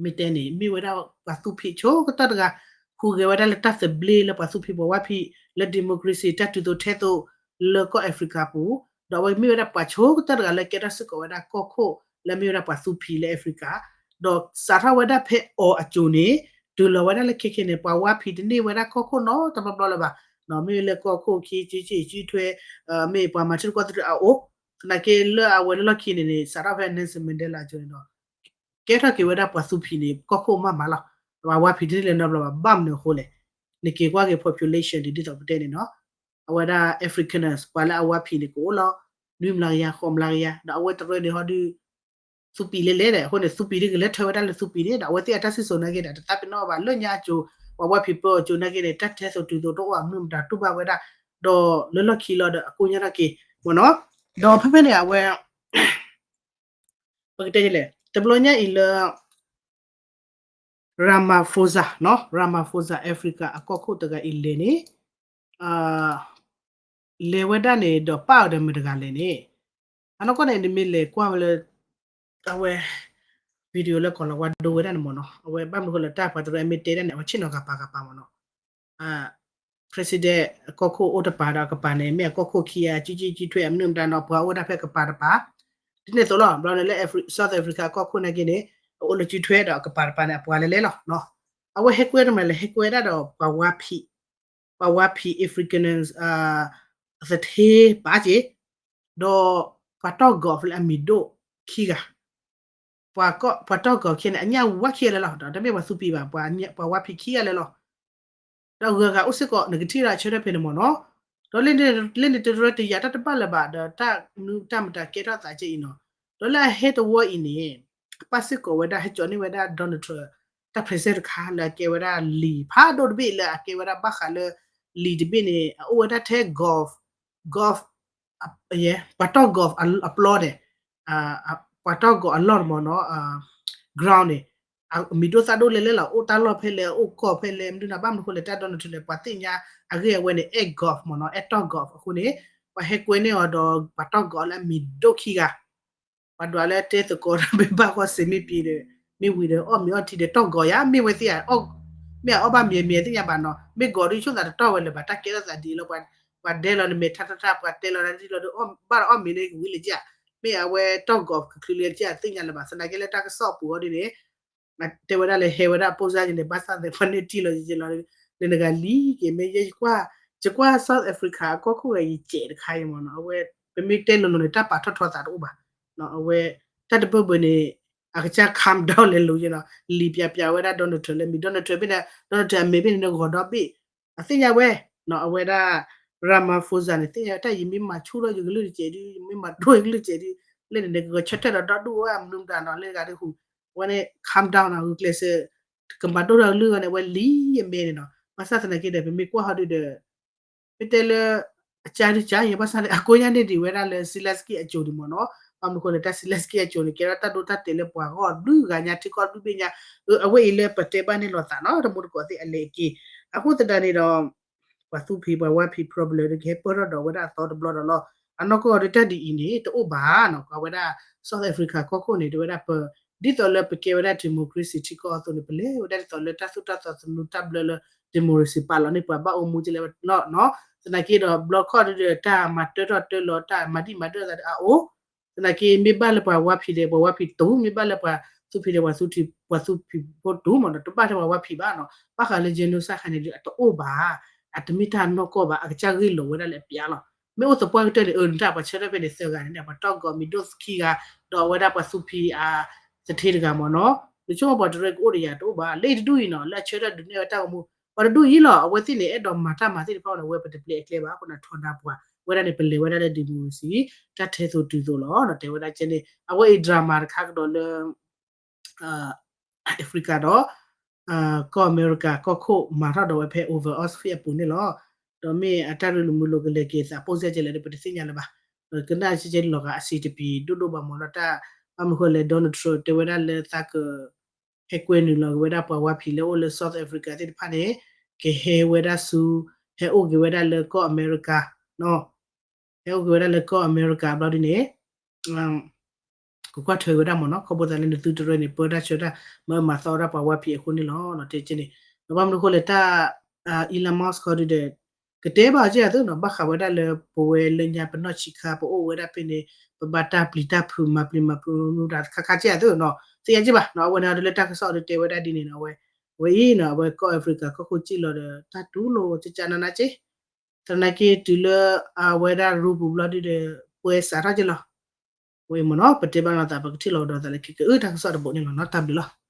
မ့ၢ်တဲန့ၣ် မ့ၢ်ဝဲဒၣ်ပှၤသူဖံးဆိကတၢၢ်တဂၤ ဟူးဂဲၤဝဲဒၣ်လၢတၢ်သဘျ့လၢပှၤသူဖံးပှၤဝါဖံး လၢ democracy တၢ်တုၤသိးထဲသိး လၢကီၢ် Africa ပူၤ, ဒီးအဝဲမ့ၢ်ဝဲဒၣ်ပှၤဆိကတၢၢ်တဂၤလၢကဲထီၣ်စ့ၢ်ကီးဝဲဒၣ်ကီၢ်ခိၣ်လၢမ့ၢ်ဝဲဒၣ်ပှၤသူဖံးလၢ Africa, ဒီးစးထီၣ်ဝဲဒၣ်ဖဲအီၤအစိၤန့ၣ် တုၤလီၤဝဲဒၣ်လၢခဲခဲန့ၣ် ပှၤဝါဖံးတန့ၢ်ဝဲဒၣ်ကီၢ်ခိၣ်နီတဘျီဘျီလၢၤဘၣ် မ့ၢ်လၢကီၢ်ခိၣ်ခံ ကံကံကံထွဲ မ့ၢ်ပှၤမၤထံရူၢ်ကီၢ်သဲးအအိၣ်, သနာ်က့လၢအဝဲလၢလီၢ်ခံန့ၣ်န့ၣ် စးထီၣ်ဖဲ Nelson Mandela အကၠိန့ၣ်ဒီး ကဲထီၣ်က့ၤဝဲဒၣ်ပှၤသူဖံးန့ၣ် ကီၢ်ခိၣ်မးမးလီၤ. ပှၤဝါဖံးတန့ၢ်လၢၤနီတဘျီဘၣ်. ဘၣ်မနုၤအဃိလဲၣ်, နက့ၤကွၢ်က့ၤ population ဒ်သိးပတဲန့ၣ်နီၤ, အဝဲဒၣ် Afrikaners ပှၤလၢအဝါဖံးန့ၣ် ကအိၣ်လီၤ နွံမျးကယၤ ဃိးမျးကယၤ ဒီးအဝဲတရၢန့ၣ်ဟီဒုး သူဖံးလဲၣ်လဲၣ်ဒီး အဃိန့ၣ် သူဖံးဒ်ကလဲၤထၢဝဲဒၣ်လၢသူဖံးန့ၣ်ဒီး အဝဲသ့ၣ်အတၢ်စံၣ်စိၤနာ်က့ဒီး တသးပ့ၤနီၣ်ဘၣ်လၢညါအကၠိ, ပှၤဝါဖံးပၢအကၠိနာ်က့န့ၣ် တၢ်ထဲသိးတုၤသိးတအိၣ်ဘၣ် မနုၤမတၤတူၢ်ဘၣ်ဝဲဒၣ်, ဒီးလၢလီၢ်ခံလီၤဒီး အကိညါထီၣ်က့ၤမ့ၢ်နီၤ, ဒီးဖဲဖဲန့ၣ် အဝဲ ပကတဲလဲၣ် တဘျီညါအံၤလၢ Ramaphosa နီၤ, Ramaphosa Africa အကီၢ်ခိၣ်တဂၤအံၤလဲၤန့ၣ် လဲၤဝဲဒၣ်န့ၣ်ဒီးပၣ်အီၤဒီးမတၤတဂၤလဲၣ်န့ၣ်, အနီၢ်ကီၢ်န့ၣ် နမ့ၢ်လဲၤကွၢ်ဝဲလၢ အဝဲ video လၢကီၢ်လီၤဝါဒိဝဲဒၣ်န့ၣ်မ့ၢ်နီၤ, အဝဲဘၣ်မနုၤဃိလၢတၢ်ပှၤတရၢအမ့ၢ်တဲဒၣ်န့ၣ် အဝဲဆ့ၣ်နီၤကပၤကပၤမ့ၢ်နီၤ President အကီၢ်ခိၣ်အိၣ်တပၤဒီးအကပၤန့၁ၣ် မ့ၢ်အကီၢ်ခိၣ်ခံဂၤ ကံကံကံထွဲ အမနုၤမတၤနီၤ ပှၤအိၣ်ဝဲဒၣ်ဖဲကပၤတပၤ, ဒ်န့ၣ်အသိးလီၤ. ဘျီန့ၣ်လၢ South Africa အကီၢ်ခိၣ်နာ်က့န့ၣ် အအိၣ်လၢကံထွဲဒီးအကပၤတပၤန့ၣ် အပှၤလဲၤလဲၤလီၤ. အဝဲဟဲကွဲတမးလဲၣ် ဟဲကွဲဒၣ်ဒီးပှၤဝါဖံး, ပှၤဝါဖံး Afrikaners သထ့ပာ်က့ၤ, ဒီးပှၤတီၢ်ဂီၤဖဲလၢအမံၤဒိၣ်ခံဂၤ ပှၤတီၢ်ဂီၤခံဂၤန့ၣ် အညၣ်ဝါခံဂၤလၢာ်လီၤ, ဒီးတမ့ၢ်ပှၤသူဖံးဘၣ်, ပှၤဝါဖံးခံဂၤလၢာ်လီၤ. ဒီးဂၤဂၤအိၣ်စ့ၢ်ကီး နကထံၣ်လၢအဆၢထၢၣ်ဖဲန့ၣ်မ့ၢ်နီၤ, ဒီးလၢန့ၣ်တရၢတယာ်တၢ်တဘၣ်လၢၤဘၣ် ဒီးတၢ်မနုၤတၢ်မတၤကဲထီၣ်သးကဲအံၤနီၤ, ဒီးလၢအဟဲတဝီအံၤန့ၣ် အပၣ်စ့ၢ်ကီးဝဲဒၣ် ဟဲကၠီန့ၢ်ဝဲဒၣ် Donald Trump တၢ် present တခါလၢအကဲဝဲဒၣ်လံာ်ဖးဒိၣ်တဘ့ၣ်လၢအကဲဝဲဒၣ်ဘၣ်ဃးလၢ လံာ်တဘ့ၣ်န့ၣ် အအိၣ်ဝဲဒၣ်ထဲ golf, golf ပှၤတီၢ် golf အပျီန့ၣ်, ပှၤတီၢ် golf အလီၢ်တမ့ၢ်နီၤ, ground န့ၣ် မံၤဒိၣ်သၣ်ဒိၣ်လဲၣ်လဲၣ်လီၤ, အိၣ်တၢ်လီၢ်ဖဲလဲၣ် အိၣ်ကီၢ်ဖဲလဲၣ် မနုၤန့ၣ် ဘၣ်မနုၤဃိလဲၣ် တၢ် Donald Trump န့ၣ် ပှၤသ့ၣ်ညါအဂ့ၢ်အဝဲန့ၣ် အဲၣ် golf မ့ၢ်နီၤ, အဲၣ်တီၢ် golf အဃိန့ၣ် ပှၤဟဲကွဲန့ၢ်အီၤဒီး ပှၤတီၢ် golf လၢအမံၤဒိၣ်ခံဂၤ ပှၤဒွးလၢတဲသကိးတၢ်မ့ၢ်ဘၣ်ဃီ စ့မ့ၢ်ပံၤဒီး မ့ၢ်ဝံၤဒီး အီၣ်မ့ၤအီထံဒီး တီၢ်ဂီၤယၤ မ့ၢ်ဝဲသ့ၣ်ဧါ, မ့ၢ်အအီၣ်ဘၣ်မ့ၤအမဲာ်သ့ၣ်ညါဘၣ်နီၤ, မ့ၢ်ဂီၤဒုးဆိၣ်သးတတီၢ်ဝဲလၢၤဘၣ်, တၢ်ကဲထီၣ်သးဒ်အံၤလီၤ, ပှၤဒဲလီၤနမဲာ်ထါထါထါ ပှၤတဲလီၤနၤဒ်လီၤဒီး ဘၣ်ဒီးအီၣ်မ့ၤန့ၣ် ကဝံၤလၢကဧါ, မ့ၢ်အဝဲတီၢ်ဂီၤကချုးလၢကဧါ သ့ၣ်ညါလၢၤဘၣ်, သနာ်က့လၢတၢ်ကစီၣ်အပူၤအီၤဒ်န့ၣ် တဲဝဲဒၣ်လၢဟဲဝဲဒၣ်အပိၢ်စၢ်က့ၤန့ၣ် ဘၣ်ဆၣ်သ့ၣ်ပှၤန့ၢ်တံၢ်လီၤယံာ်လီၤ, လၢနဂၤလံက့ၤ မ့ၢ်ယဲယကွၢ် ယကွၢ် South Africa အကီၢ်ခိၣ်ဂၤယစဲးတခါအံၤမ့ၢ်နီၤ, အဝဲ ပမ့ၢ်တဲလိၤလိၤန့ၣ် တၢ်ပာ်ထီၣ်ထီသးတအိၣ်ဘၣ်, အဝဲ တၢ်တဘၢဘၢန့ၣ် အကစၢ် calm down လဲၤလိၤယဲနီၤ, လံာ်ပျးပျးဝဲဒၣ် Donald Trump လၢမံၤ Donald Trump ဘ့ၣ်န့ၣ် Donald Trump အမဲာ်ဘ့ၣ်န့ၣ် ဂီၤဒီဘ့ၣ် အသ့ၣ်ညါဝဲ, အဝဲဒၣ် Ramaphosa န့ၣ် သ့ၣ်ညါဝဲတၢ် ယမ့ၢ်မၤဆူၣ်ထီၣ်ယကလုၢ်တစဲးဒုး ယမ့ၢ်မၤဒိၣ်ယကလုၢ်တစဲးဒုး လၢန့ၣ်န့ၣ် ကဂဲၤဆၢထၢၣ်ဒီးဒီဒူၣ်ဝဲမနုၤမတၤနီၤ လၢဂၤဒ်ဟူး, အဝဲန့ၣ် calm down နီၤ ဂုာ်ကျဲးစၢး ကမၤဒိၣ်ထီၣ်ကလုၢ်ဝဲန့ၣ် အဝဲလံအမဲာ်န့ၣ်နီၤ, ဘၣ်ဆၣ်သနာ်က့ဒီး ပမ့ၢ်ကွၢ်ဟီဒုးဒီး မ့ၢ်တဲလၢ အကါဒုးကါယဲ ဘၣ်ဆၣ်န့ၣ် အကိညါန့ၢ်ဒံးဝဲဒၣ်လၢ Zelenskyy အကၠိဒံးမ့ၢ်နီၤ, ဘၣ်မနုၤဃိလၢတၢ် Zelenskyy အကၠိန့ၣ် ကဲထီၣ်တၢ်ဒိတၢ်တဲာ်လၢပှၤဂီၢ်ဒုးဂၤညါ ထံကီၢ်ဒုးဘ့ၣ်ညါ, အဝဲအံၤလၢပတဲဘၣ်န့ၣ်လိာ်သးနီၤ တမူတကိးသ့ၣ်အလဲၤအက့ၤ, အဃိသတးန့ၣ်ဒီး ပှၤသူဖံးပှၤဝါဖံး problem ဒီးကဟဲပၢၢ်ထီၣ်ဒီးဝဲဒၣ်အသီတဘျီဒီးလီၤ, အနီၢ်ကီၢ်ဒီးတၢ်ဒ်အံၤန့ၣ် တအိၣ်ဘၣ်နီၤ, ပှၤဝဲဒၣ် South Africa ကီၢ်ခိၣ်န့ၣ် တဝဲဒၣ်ပ ဒ်သိးလၢပကဲဝဲဒၣ် democracy ထံကီၢ်အသိးန့ၣ် ပလဲၤဝဲဒၣ်ဒ်သိးလၢတၢ်သိၣ်တၢ်သီသနူတၢ်ဘျၢလၢ democracy ပာ်လီၤန့ၢ်ပှၤဘၣ်အိၣ်မူကလဲၣ်နီၤ, သနာ်က့ဒီး ဘျီခီၣ်ဒုးဒီး တၢ်မၤတၢထီၣ်တၢလီၤ တၢ်မၤဒံၣ်မၤဒၢၣ်သးဒီးအအိၣ်, သနာ်က့မ့ၢ်ဘၣ်လၢပှၤဝါဖံးဒီး ပှၤဝါဖံးတူၢ် မ့ၢ်ဘၣ်လၢပှၤသူဖံးဒီး ပှၤသူထံ ပှၤသူဖံးဖိတူၢ်မ့ၢ်နီၤ, တဘၣ်ထဲပှၤဝါဖံးဘၣ်နီၤ, ဘၣ်ဃးလၢ genocide ခါန့ၣ်ဒုး အတအိၣ်ဘၣ်, အတမ့ၢ်တၢ်နီၢ်ကီၢ်ဘၣ်, အကစၢ်ဂ့ၢ်လိာ်ဝဲဒၣ်လၢအပျးလီၤ, မ့ၢ်အိၣ်သပှၢ်ကတၢၢ်န့ၣ် အၢ နတၢ်ပှၤဆၢထၢၣ်ဖဲန့ၣ် သၢဂၤန့ၣ် ပှၤတီၢ်ဂီၤမံၤဒိၣ်ခံဂၤ, ဒီးအဝဲဒၣ်ပှၤသူဖံးအသထ့တဂၤမ့ၢ်နီၤ, နဆိကမိၣ်ပှၤတရၢကအိၣ်ဒီးယၤတအိၣ်ဘၣ်, လၢအံၤတဒူၣ်အံၤနီၤ လၢအဆၢထၢၣ်ဒုးနဲၣ်ဝဲတၢ်ဂီၤမူ, ပှၤတဒူၣ်အံၤလီၤ အဝဲသ့ၣ်န့ၣ်အဲၣ်ဒိးမၤတၢ်မၤသ့ၣ်တဖၣ်န့ၣ် အဝဲပတပျဲအကျဲဘၣ်, အဃိန့ၣ်ထီဒါပှၤ, ဝဲဒၣ်န့ၣ် ပလဲၤဝဲဒၣ်လၢ democracy တၢ်ထဲသိးတုၤသိးလီၤ, တဲဝဲဒၣ်ကဲန့ၣ် အဝဲအံၤ drama တခါကဒီးလၢ Africa ဒီး ကီၢ်အမဲရကၤ ကီၢ်ခိၣ်မၤထီၣ်ဒီးဝဲဖဲ Oval Office အပူၤန့ၣ်လီၤ. ဒီးမ့ၢ်အတၢ်ရ့လိာ်မုာ်လိာ်ကလဲၤက့ၤသး ပိၢ်စဲကဲလဲၣ်ဒီး ပတသ့ၣ်ညါလၢၤဘၣ်. ကနၣ်စဲကဲလီၤဂာ်အဆံးတပံၤဒိၣ်ဒိၣ်ဘၣ်မ့ၢ်နီၤ တၢ် ဘၣ်မနုၤဃိလဲၣ် Donald Trump တဲဝဲဒၣ်လၢသးက ဟဲကွဲနုာ်လီၤက့ၤဝဲဒၣ်ပှၤဝါဖံးလၢအိၣ်လၢ South Africa သ့ၣ်တဖၣ်န့ၣ် ကဟဲဝဲဒၣ်ဆူ ဟဲအိၣ်က့ၤဝဲဒၣ်လၢကီၢ်အမဲရကၤ ဟဲအိၣ်က့ၤဝဲဒၣ်လၢကီၢ်အမဲရကၤဘျီဒ်န့ၣ် ကကွၢ်ထွဲဝဲဒၣ်မ့ၢ်နီၤ ခီဖျိသးလၢနသုတရၢန့ၣ် ပၢတၢ်ဆှၢတၢ် မၤအၢမၤသီဝဲဒၣ်ပှၤဝါဖံးအဃိန့ၣ်လီၤ. တဲက့န့ၣ် ဒီးဘၣ်မနုၤဃိလဲၣ် တၢ် Elon Musk ခီဒုဒီး ကတဲဘၣ်အီၤက့ၢ်အသိးနီၤ ဘၣ်ဃးဝဲဒၣ်လၢပဝဲလၢညါပနီၢ်ဆံးခါ ပအိၣ်ဝဲဒၣ်ဖဲန့ၣ် ပဘၣ်တၢ်ပျံၤတၢ်ဖုးမၤပျံၤမၤဖုးမူဒါတခါခါက့ၢ်အသိးနီၤ သ့ၣ်ညါက့ၢ်ဘၣ်နီၤ အဝဲန့ၣ်ဒီးလၢတၢ်ကစီၣ်အီၤဒုတဲဝဲဒၣ်ဒ်န့ၣ်နီၤ အဝဲ အဝဲအံၤနီၤ အဝဲကီၢ် Africa ကီၢ်ခိၣ်စံၣ်လီၤဒီး တၢ်တူၢ်လိာ်ကကနနက့ၢ် သနာ်က့တုၤလၢအဝဲဒၣ်ရူပူၤဘျီဒုဒီး ပှဲၤစးထီၣ်က့ၤလီၤ. ဝဲမ့ၢ်နီၤ ပတဲဘၣ်လိာ်သး ပကထံၣ်လိာ်ကဒီးသးလၢခဲကနံၣ်အံၤ တၢ်ကစီၣ်တဘိန့ၣ်လီၤနီၤ. တၢ်ဘျုးလီၤ.